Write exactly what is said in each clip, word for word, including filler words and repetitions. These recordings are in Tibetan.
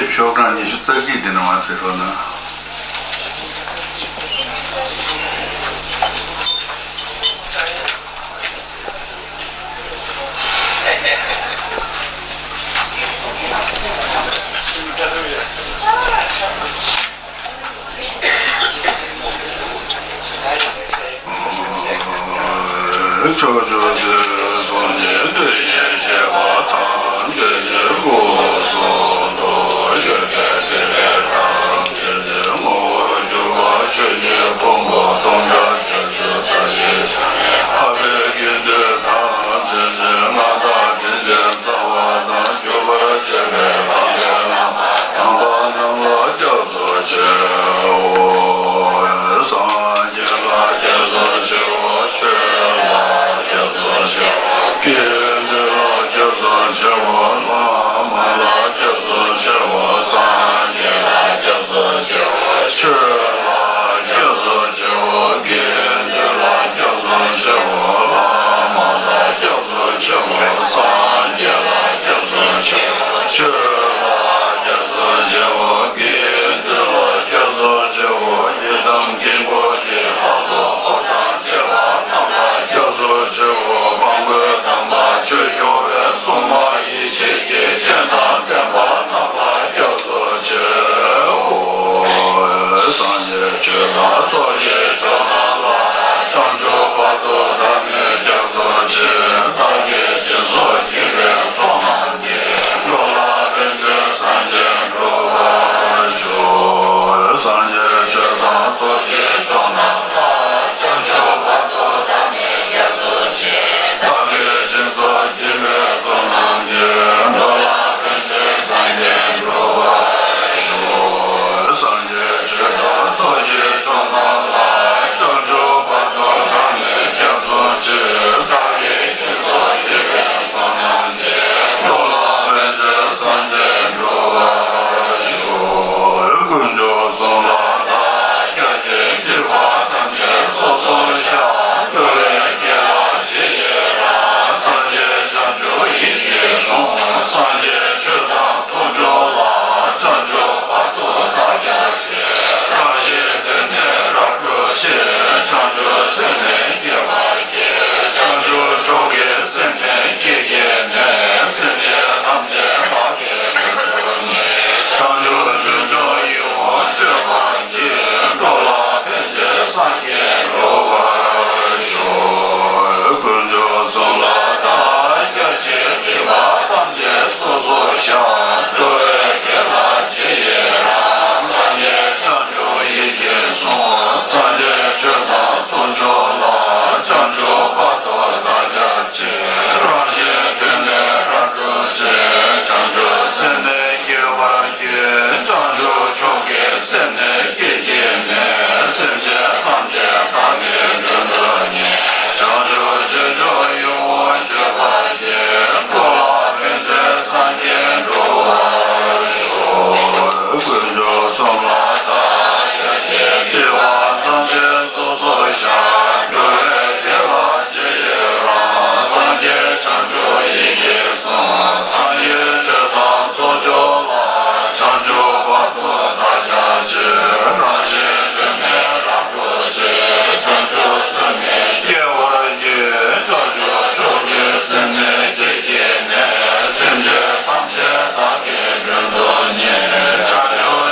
ཤོག་གྲངས་ཉི་ཤུ་རྩ་གཅིག་དེ་ནང་མར་གཟིགས་རོགས་གནང་། ཕྱོགས་བཅུ་དུས་གསུམ་གྱི་དེ་བཞིན་གཤེགས་པ་ཐམས་ཅད་ཀྱི་སྐུ་གསུང་ཐུགས་ཡོན་ཏན་ཕྲིན་ལས་ཐམས་ཅད་ཀྱི་ངོ་བོར་གྱུར་པ་ཆོས་ཀྱི་ཕུང་པོ་སྟོང་ཕྲག་བརྒྱད་ཅུ་རྩ་བཞི་ཆར་འཕགས་པའི་དགེ་འདུན་ཐམས་ཅད་ཀྱི་མངའ་བདག་དྲིན་ཅན་རྩ་བ་དང་གྱུར་པར་བྱེད་པའི་དཔལ་ལྡན་བླ་མ་དམ་པ་རྣམས་ལ་སྐྱབས་སུ་མཆིའོ། སངས་རྒྱས་ལ་སྐྱབས་སུ་མཆིའོ། ཆོས་ལ་སྐྱབས་སུ་མཆིའོ། དགེ་འདུན་ལ་སྐྱབས་སུ་མཆིའོ། བླ་མ་ལ་སྐྱབས་སུ་མཆིའོ། སངས་རྒྱས་ལ་སྐྱབས་སུ་མཆིའོ། ཆོས་ལ་སྐྱབས་སུ་མཆིའོ། དགེ་འདུན་ལ་སྐྱབས་སུ་མཆིའོ། བླ་མ་ལ་སྐྱབས་སུ་མཆིའོ། སངས་རྒྱས་ལ་སྐྱབས་སུ་མཆིའོ། ཆོས་ལ་སྐྱབས་སུ་མཆིའོ། དགེ་འདུན་ལ་སྐྱབས་སུ་མཆིའོ། ཡི་དམ་དཀྱིལ་འཁོར་གྱི་ལྷ་ཚོགས་འཁོར་དང་བཅས་པ་རྣམས་ལ་སྐྱབས་སུ་མཆིའོ། དཔང་པོ་དམ་པ་ཆོས་སྐྱོང་བའི་སྲུང་མ་ཡེ་ཤེས་ཀྱི་སྤྱན་དང་ལྡན་པ་རྣམས་ལ་སྐྱབས་སུ་མཆིའོ། སངས་རྒྱས་ཆོས་དང་ཚོགས་ཀྱི་མཆོག་རྣམས་ལ། བྱང་ཆུབ་བར་དུ་བདག་ནི་སྐྱབས་སུ་མཆི། བདག་གིས་སྦྱིན་སོགས་བགྱིས་པའི་ཚོགས་རྣམས་ཀྱིས། འགྲོ་ལ་ཕན་ཕྱིར་སངས་རྒྱས་འགྲུབ་པར་ཤོག། སངས་རྒྱས་ཆོས་དང་ཚོགས་ཀྱི་མཆོག་རྣམས་ལ། བྱང་ཆུབ་བར་དུ་བདག་ནི་སྐྱབས་སུ་མཆི། བདག་གིས་སྦྱིན་སོགས་བགྱིས་པའི་ཚོགས་རྣམས་ཀྱིས། འགྲོ་ལ་ཕན་ཕྱིར་སངས་རྒྱས་འགྲུབ་པར་ཤོག། སངས་རྒྱས་ཆོས་དང་ཚོགས་ཀྱི་མཆོག་རྣམས་ལ། བྱང་ཆུབ་བར་དུ་བདག་ནི་སྐྱབས་སུ་མཆི། བདག་གིས་སྦྱིན་སོགས་བགྱིས་པའི་ཚོགས་རྣམས་ཀྱིས། འགྲོ་ལ་ཕན་ཕྱིར་སངས་རྒྱས་འགྲུབ་པར་ཤོག། དཀོན་མཆོག་གསུམ་ལ་བདག་སྐྱབས་མཆི། སྡིག་པ་ཐམས་ཅད་སོ་སོར་བཤགས། འགྲོ་བའི་དགེ་ལ་རྗེས་ཡི་རང་། སངས་རྒྱས་བྱང་ཆུབ་ཡིད་ཀྱིས་བཟུང་། སངས་རྒྱས་ཆོས་དང་ཚོགས་མཆོག་ལ། བྱང་ཆུབ་བར་དུ་བདག་སྐྱབས་མཆི། རང་གཞན་དོན་ནི་རབ་བསྒྲུབ་ཕྱིར། བྱང་ཆུབ་སེམས་ནི་བསྐྱེད་པར་བགྱི། བྱང་ཆུབ་མཆོག་གི་སེམས་ནི་བསྐྱེད་བགྱིས་ནས། སེམས་ཅན་ཐམས་ཅད་བདག་གིས་དོན་དུ་གཉེར། བྱང་ཆུབ་སྤྱོད་མཆོག་ཡིད་འོང་སྤྱོད་པར་བགྱི། འགྲོ་ལ་ཕན་ཕྱིར་སངས་རྒྱས་འགྲུབ་པར་ཤོག། དཀོན་མཆོག་གསུམ་ལ་བདག་སྐྱབས་མཆི། སྡིག་པ་ཐམས་ཅད་སོ་སོར་བཤགས། འགྲོ་བའི་དགེ་ལ་རྗེས་ཡི་རང་། སངས་རྒྱས་བྱང་ཆུབ་ཡིད་ཀྱིས་བཟུང་། སངས་རྒྱས་ཆོས་དང་ཚོགས་མཆོག་ལ། བྱང་ཆུབ་བར་དུ་བདག་སྐྱབས་མཆི། རང་གཞན་དོན་ནི་རབ་བསྒྲུབ་ཕྱིར། བྱང་ཆུབ་སེམས་ནི་བསྐྱེད་པར་བགྱི། བྱང་ཆུབ་མཆོག་གི་སེམས་ནི་བསྐྱེད་བགྱིས་ནས། སེམས་ཅན་ཐམས་ཅད་བདག་གིས་དོན་དུ་གཉེར། བྱང་ཆུབ་སྤྱོད་མཆོག་ཡིད་འོང་སྤྱོད་པར་བགྱི། འགྲོ་ལ་ཕན་ཕྱིར་སངས་རྒྱས་འགྲུབ་པར་ཤོག། དཀོན་མཆོག་གསུམ་ལ་བདག་སྐྱབས་མཆི། སྡིག་པ་ཐམས་ཅད་སོ་སོར་བཤགས། འགྲོ་བའི་དགེ་ལ་རྗེས་ཡི་རང་། སངས་རྒྱས་བྱང་ཆུབ་ཡིད་ཀྱིས་བཟུང་། སངས་རྒྱས་ཆོས་དང་ཚོགས་མཆོག་ལ། བྱང་ཆུབ་བར་དུ་བདག་སྐྱབས་མཆི། རང་གཞན་དོན་ནི་རབ་བསྒྲུབ་ཕྱིར། བྱང་ཆུབ་སེམས་ནི་བསྐྱེད་པར་བགྱི། བྱང་ཆུབ་མཆོག་གི་སེམས་ནི་བསྐྱེད་བགྱིས་ནས། སེམས་ཅན་ཐམས་ཅད་བདག་གིས་དོན་དུ་གཉེར། བྱང་ཆུབ་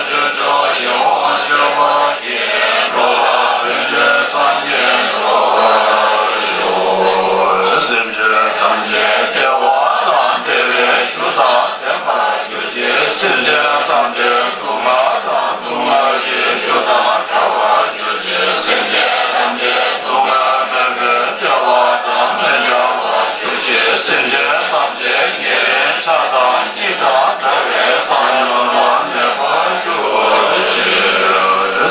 སྤྱོད་མཆོག་ཡིད་འོང་སྤྱོད་པར་བགྱི། འགྲོ་ལ་ཕན་ཕྱིར་སངས་རྒྱས་འགྲུབ་པར་ཤོག། སེམས་ཅན་ཐམས་ཅད་བདེ་བ་དང་བདེ་བའི་རྒྱུ་དང་ལྡན་པར་གྱུར་ཅིག། སེམས་ཅན་ཐམས་ཅད་སྡུག་བསྔལ་དང་སྡུག་བསྔལ་གྱི་རྒྱུ་དང་བྲལ་བར་གྱུར་ཅིག། སེམས་ཅན་ཐམས་ཅད་སྡུག་བསྔལ་མེད་པའི་བདེ་བ་དང་མི་འབྲལ་བར་གྱུར་ཅིག། སེམས་ཅན་ཐམས་ཅད་ཉེ་རིང་ཆགས་སྡང་གཉིས་དང་བྲལ་བའི་བཏང་སྙོམས་ལ་གནས་པར་གྱུར་ཅིག།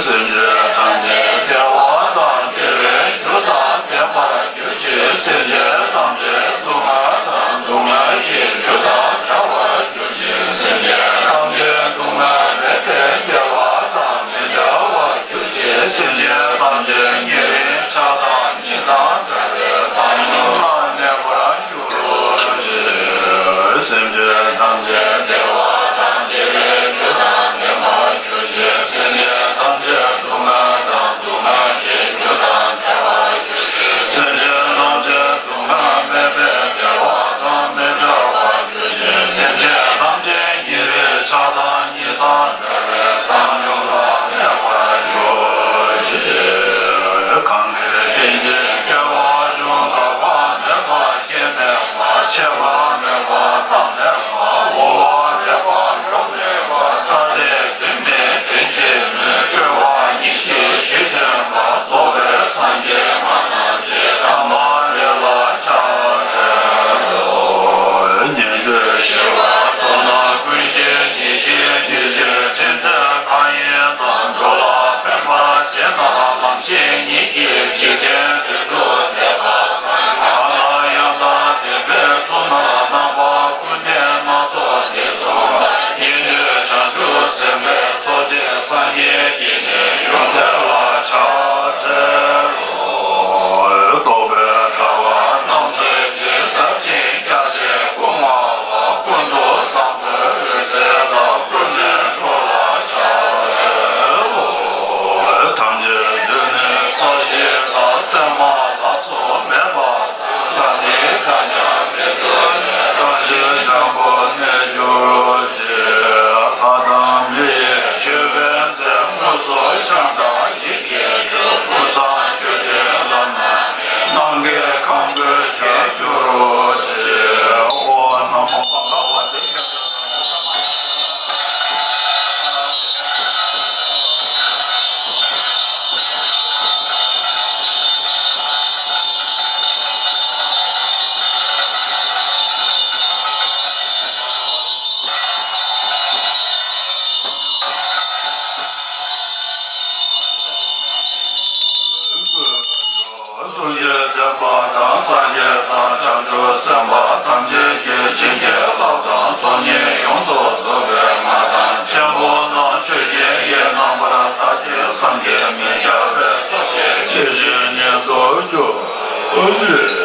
སེམས་ཅན་ཐམས་ཅད་བདེ་བ་དང་བདེ་བའི་རྒྱུ་དང་ལྡན་པར་གྱུར་ཅིག། སེམས་ཅན་ཐམས་ཅད་སྡུག་བསྔལ་དང་སྡུག་བསྔལ་གྱི་རྒྱུ་དང་བྲལ་བར་གྱུར་ཅིག། སེམས་ཅན་ཐམས་ཅད་སྡུག་བསྔལ་མེད་པའི་བདེ་བ་དང་མི་འབྲལ་བར་གྱུར་ཅིག། སེམས་ཅན་ཐམས་ཅད་ཉེ་རིང་ཆགས་སྡང་གཉིས་དང་བྲལ་བའི་བཏང་སྙོམས་ལ་གནས་པར་གྱུར་ཅིག། སེམས་ཅན་ཐམས་ཅད་བདེ་བ་དང་བདེ་བའི་རྒྱུ་ བསྟན་པ་དང་སངས་རྒྱས་དང་བྱང་ཆུབ་སེམས་དཔའ་ཐམས་ཅད་ཀྱི་བྱིན་གྱིས་བརླབས་དང་ཚོགས་གཉིས་ཡོངས་སུ་རྫོགས་པའི་མངའ་ཐང་ཆེན་པོ་དང་ཆོས་ཀྱི་དབྱིངས་རྣམ་པར་དག་ཅིང་བསམ་གྱིས་མི་ཁྱབ་པའི་ཚོགས་ཀྱི་ཡེ་ཤེས་ཉིད་དུ་གྱུར་ཅིག་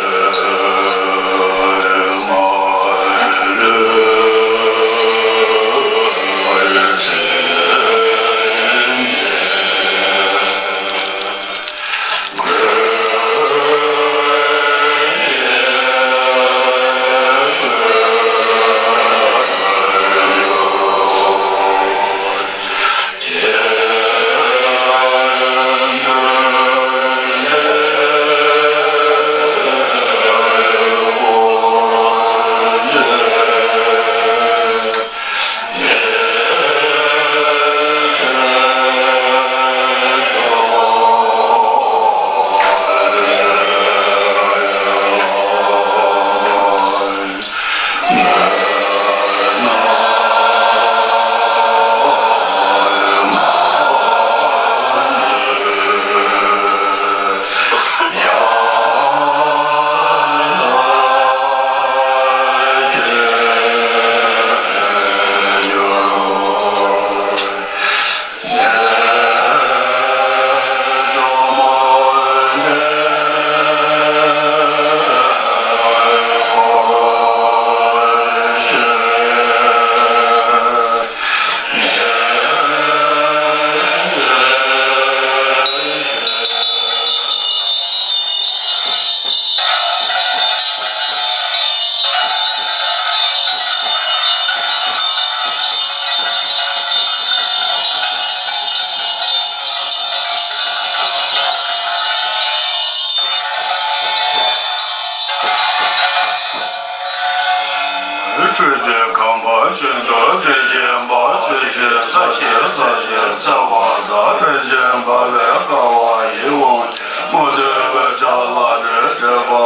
ཁྲོས་ཀྱི་ཁང་པ་ཤིན་ཏུ་དྲི་ཞིམ་པ། ཞུ་ཞིང་ཚ་ཞིང་ཚ་ཞིང་འཚེར་བ་དང་། རིན་ཆེན་འབར་བའི་ཀ་བ་ཡིད་འོང་། མུ་ཏིག་འོད་ཆགས་ལ་རེ་བྲེས་པ་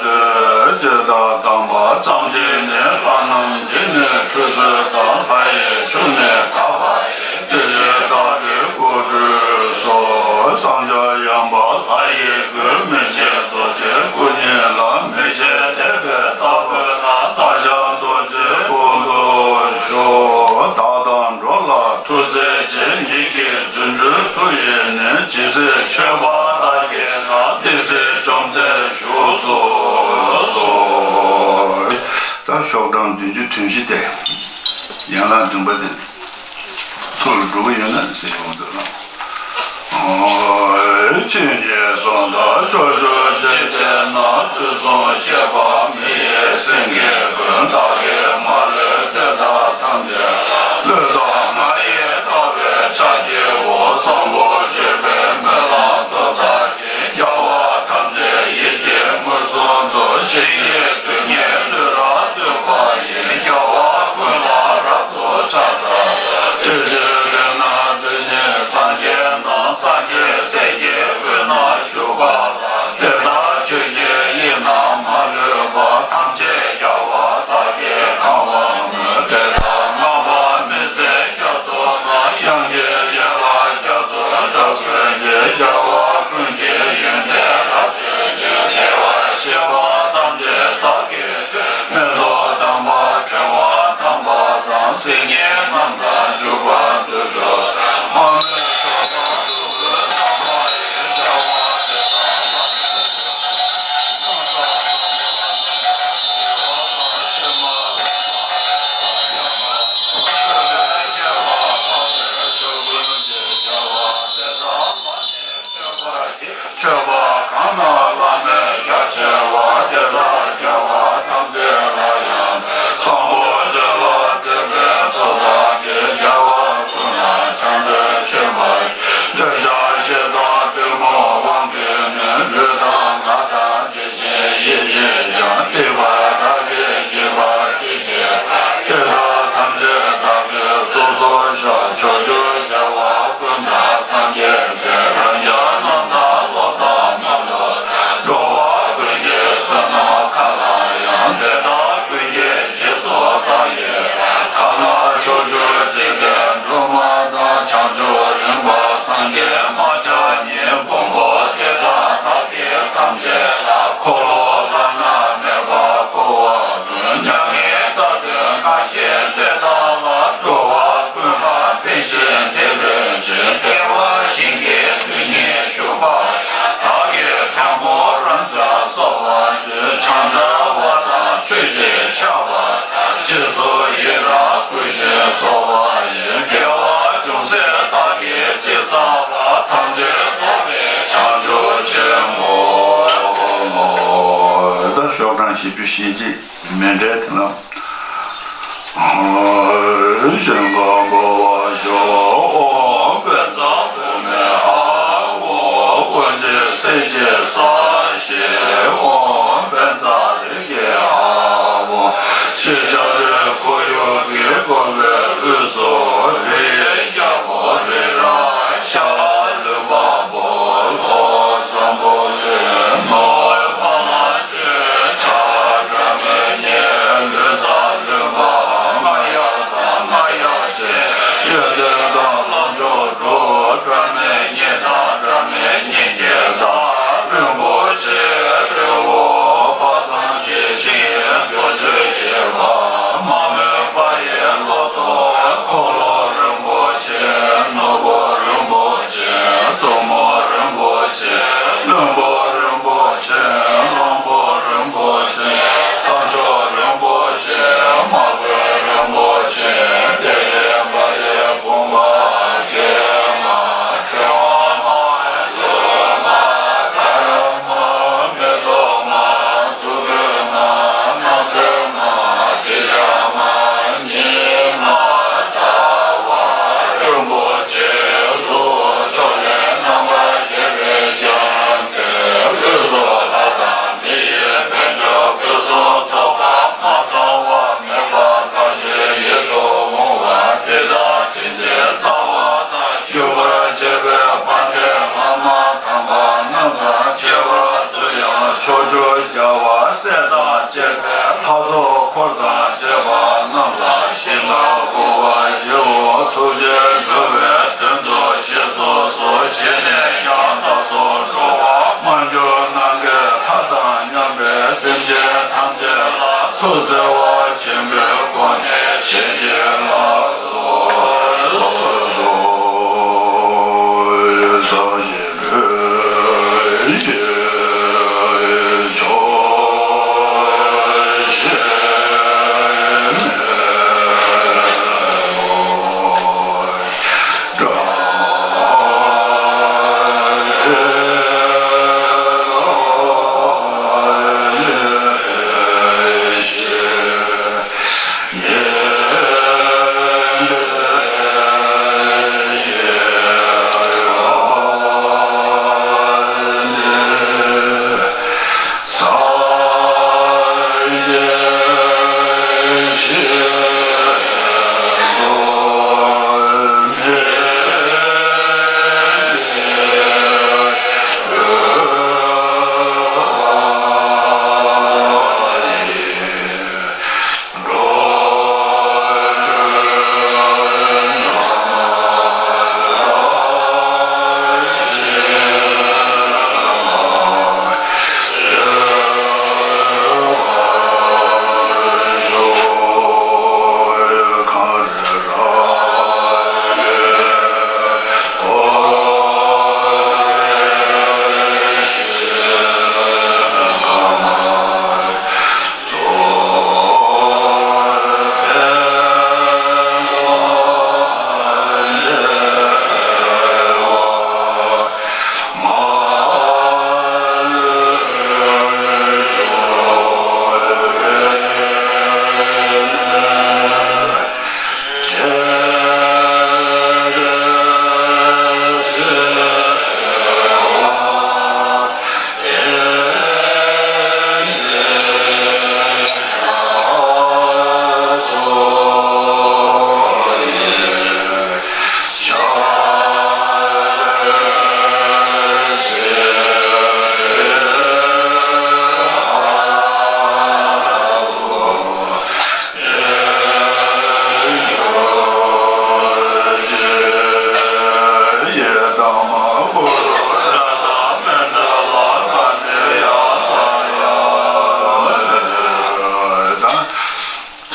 འདོད། ཇི་ལྟར་བལྟམས་པ་ཙམ་གྱིས་ནི། ལྷ་རྣམས་ཀྱིས་ནི་ཁྲུས་གསོལ་དང་། ལྷ་ཡི་ཆུ་ནི་དག་པ་ཡིས། དེ་བཞིན་བདག་གི་སྐུ་ཁྲུས་སོ། བསངས་སྦྱངས་ཡངས་པ་ལྷ་ཡི་སྐུ། མི་མཁྱེན་རྡོ་རྗེའི་སྐུ་ཉིད་ལ། མི་མཁྱེན་དད་པས་བདག་བསྐུལ་ན། བདག་ཀྱང་རྡོ་རྗེའི་སྐུ་མདོག་ཞུ། བདག་དང་འགྲོ་ལ་ཐུགས་བརྩེ་ཆེ། ཉིད་ཀྱི་རྫུ་འཕྲུལ་མཐུ་ཡིས་ནི། ཇི་སྲིད་མཆོད་པ་བདག་བགྱིད་ན། དེ་སྲིད་བཅོམ་ལྡན་བཞུགས་སུ་གསོལ། ད་ཤོག་གྲངས་བདུན་ཅུ་དོན་བཞི་སྟེ། ཡན་ལག་བདུན་པ་དེ་ཐུགས་ལ་འགྲོ་གི་ཡོད་ན་ཟེར་ཡོང་འདུག་ལ། ཆོས་ཉིད་གསུང་དང་ཕྱོགས་བཅུར་འཇིག་རྟེན་ན། དུས་གསུམ་གཤེགས་པ་མི་ཡི་སེང་གེ་ཀུན། བདག་གིས་མ་ལུས་དེ་དག་ཐམས་ཅད་བསླུས་དང་ང་ཡིས་བལྟ་བའི་ཕྱག་བགྱིའོ། བཟང་པོ་སྤྱོད་པའི་སྨོན་ལམ་མཐུ་དང་བརྟེན། རྒྱལ་བ་ཐམས་ཅད་ཡིད་ཀྱིས་མངོན་སུམ་དུ། ཞིང་གི་རྡུལ་སྙེད་ལུས་རབ་བཏུད་པ་ཡིས། རྒྱལ་བ་ཀུན་ལ་རབ་ཏུ་ཕྱག་འཚལ་ལོ། དེ་བཞིན་དེ་ན་དེ་ཉིད་སངས་རྒྱས་རྣམས། སངས་རྒྱས་སྲས་ཀྱི་དབུས་ན་བཞུགས་པ་ལ། དེ་དག་ཆོས་ཀྱི་དབྱིངས་རྣམས་མ་ལུས་པ། ཐམས་ཅད་རྒྱལ་བ་དག་གིས་གང་བར་མོས། དེ་དག་བསྔགས་པ་མི་ཟད་རྒྱ་མཚོ་ན། དབྱངས་ཀྱི་ཡན་ལག་རྒྱ་མཚོའི་སྒྲ་ཀུན་གྱིས། རྒྱལ་བ་ཀུན་གྱི་ཡོན་ཏན་རབ་བརྗོད་ཅིང་། བདེ་བར་གཤེགས་པ་ཐམས་ཅད་བདག་གིས། མེ་ཏོག་དམ་པ་ཕྲེང་བ་དམ་པ་དང་། སིལ་སྙན་རྣམས་དང་བྱུག་པ་དུར་ཁྲོད་དང་། མ་རྨོས་སོགས་དང་གདུགས་དཀར་རྣམ་པ་ཡིས། རྒྱལ་བ་དེ་དག་ལ་ཕྱག་འཚལ་ལོ། མཆོད་པ་གང་རྣམས་བླ་མེད་རྒྱ་ཆེ་བ། དེ་དག་རྒྱལ་བ་ཐམས་ཅད་ལ་ཡང་། བཟང་པོ་སྤྱོད་ལ་འདུད་པའི་མཐུ་དང་བརྟེན། རྒྱལ་བ་ཀུན་ལ་ཕྱག་འཚལ་མཆོད་པར་བགྱི། འདོད་ཆགས་ཞེ་སྡང་གཏི་མུག་དབང་གིས་ནི། ལུས་དང་ངག་དང་དེ་བཞིན་ཡིད་ཀྱིས་ཀྱང་། སྡིག་པ་བདག་གིས་བགྱིས་པ་ཅི་མཆིས་པ། དེ་དག་ཐམས་ཅད་བདག་གིས་སོ་སོར་བཤགས། ཕྱོགས་བཅུའི་རྒྱལ་བ་ཀུན་དང་སངས་རྒྱས་སྲས། རང་རྒྱལ་རྣམས་དང་སློབ་དང་མ་སློབ། བཞི་བཅུ་ཞེ་གཅིག་མཎྜལ་དེ་ལ། ཞིང་ཁམས་འབར་བ་ཤོག་ཨོཾ་བཛྲ་བྷཱུ་མི་ཨཱཿཧཱུྃ། ཀུན་བྱེད་སྲིད་ཞིའི་ས་གཞི་ཨོཾ་བཛྲ་རེ་ཀེ་ཨཱཿཧཱུྃ། ཕྱི་ལྕགས་རི་ཁོར་ཡུག་གིས་བསྐོར་བའི་དབུས་སུ་རི་རྒྱལ་པོ་རི་རབ་ཤར་ལུས་འཕགས་པོ་ལྷོ་འཛམ་བུ་གླིང་ནུབ་བ་ལང་སྤྱོད་ཕྱག་སྒྲ་མི་སྙན་ལུས་དང་ལུས་འཕགས་རྔ་ཡབ་དང་རྔ་ཡབ་ཆེན་ཡོན་ཏན་དང་ལྷ་མཆོག་དྲུག་སྒྲ་མི་སྙན་དང་སྒྲ་མི་སྙན་བརྒྱད་དང་རིན་པོ་ཆེ་རི་བོ་དཔག་བསམ་གྱི་ཞིང་རྡོ་རྗེ་བཞད་པ་མ་རྨོས་པ་ཡི་ལོ་ཏོག་འཁོར་ལོ་རིན་པོ་ཆེ་ནོར་བུ་རིན་པོ་ཆེ་མཚོ་མོ་རིན་པོ་ཆེ་བློན་པོ་རིན་པོ་ཆེ་གླང་པོ་རིན་པོ་ཆེ་རྟ་མཆོག་རིན་པོ་ཆེ་དམག་དཔོན་རིན་པོ་ཆེ་བདེ་ཆེན་དཔལ་ལྡན་དགོངས་པ་སྐྱེས་མ་ཁྲི་མ་ལྷ་མ་དྷ་ར་མ་མེ་ཏོག་མ་བདུག་སྤོས་མ་སྣང་གསལ་མ་དྲི་ཆབ་མ་ཉི་མ་ཟླ་བ་རིན་པོ་ཆེ་ལུགས་ཕྱོགས་ལས་རྣམ་པར་རྒྱལ་བའི་རྒྱལ་མཚན་ལུས་སྲོག་ལྷ་དང་མི་ཡི་དཔལ་འབྱོར་ཕུན་སུམ་ཚོགས་པ་མ་ཚང་བ་མེད་པ་ཚང་ཞིང་ཡིད་དུ་འོང་བ་དེ་དག་དྲིན་ཅན་རྩ་བ་དང་བརྒྱུད་པར་བཅས་པའི་དཔལ་ལྡན་བླ་མ་དམ་པ་རྣམས་དང་ཁྱད་པར་དུ་ཡང་ཕྱོགས་བཅུའི་རྒྱལ་བ་སྲས་དང་བཅས་པའི་ལྷ་ཚོགས་འཁོར་དང་བཅས་པ་རྣམས་ལ་ཞིང་ཁམས་འགུགས་པ་བཞི་པོ་ཐུགས་རྗེས་འགྲོ་བའི་དོན་དུ་གཤེགས་སུ་གསོལ། བཞེས་ནས་ཀྱང་བདག་སོགས་འགྲོ་བ་མ་གྱུར་ནམ་མཁའི་མཐའ་དང་མཉམ་པའི་སེམས་ཅན་ཐམས་ཅད་ལ་ཐུགས་བརྩེ་བ་ཆེན་པོའི་སྒོ་ནས་བྱིན་གྱིས་བརླབ་ཏུ་གསོལ།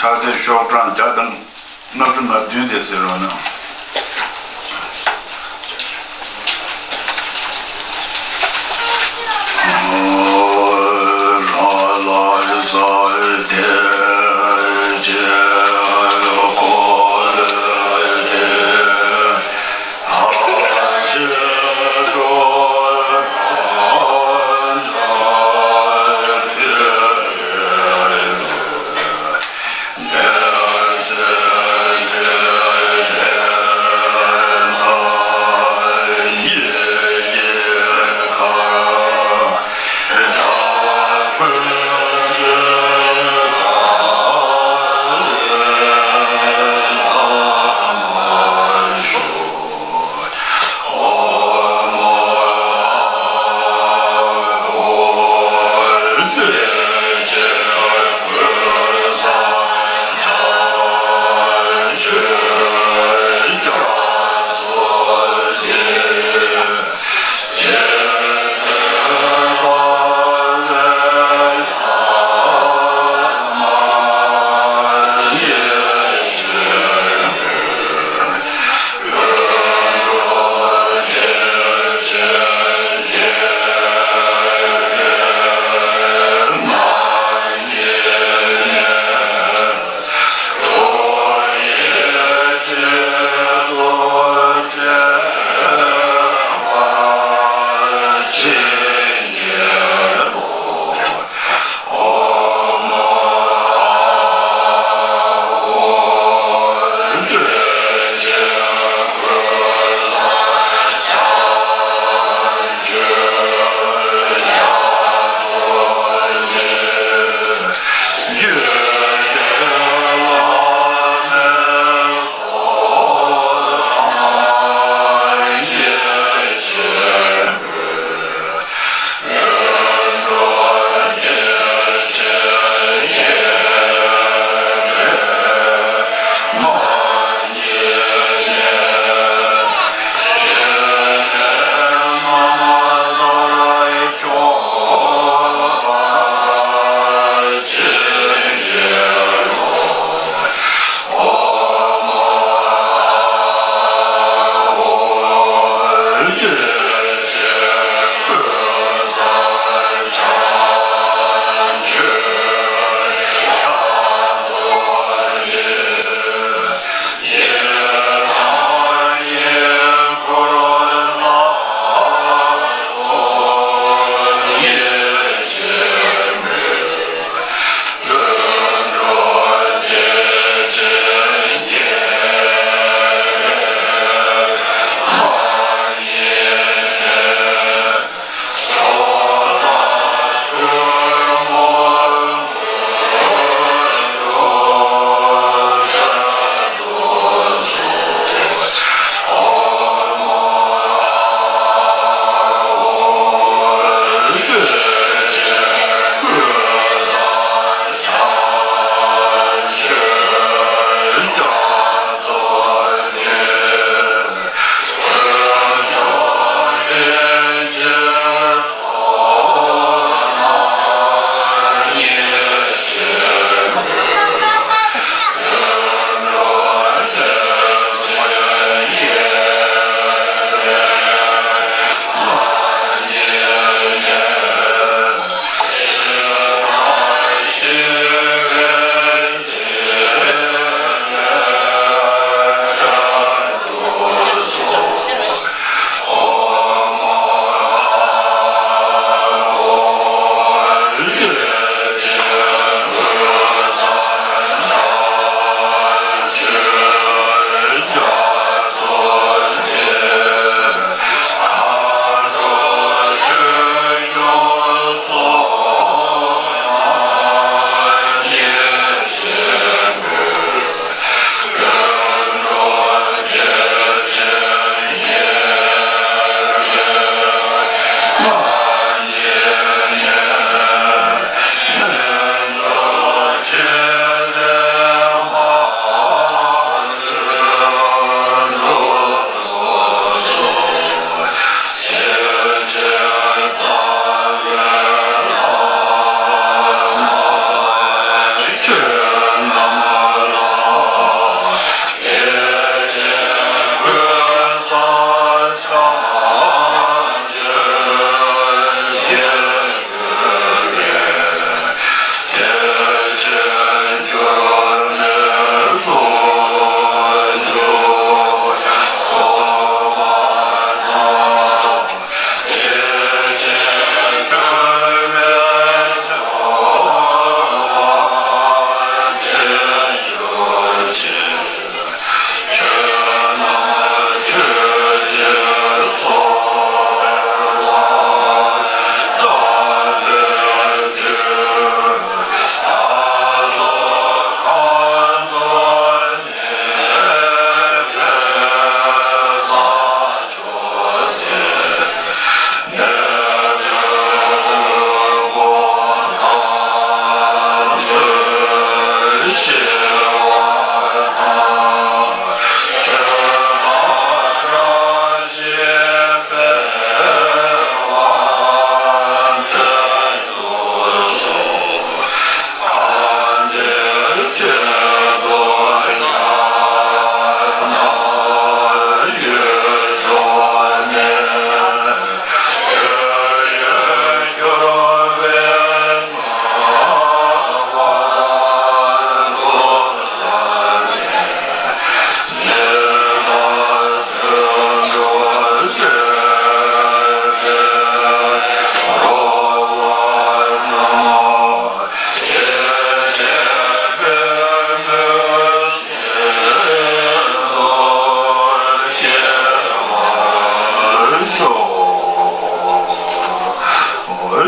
ཕྱག་དེབ་ཤོག་གྲངས་བརྒྱ་དང་། ལྔ་བཅུ་ང་བདུན་དེ་ཟེར་རོགས་གནང་།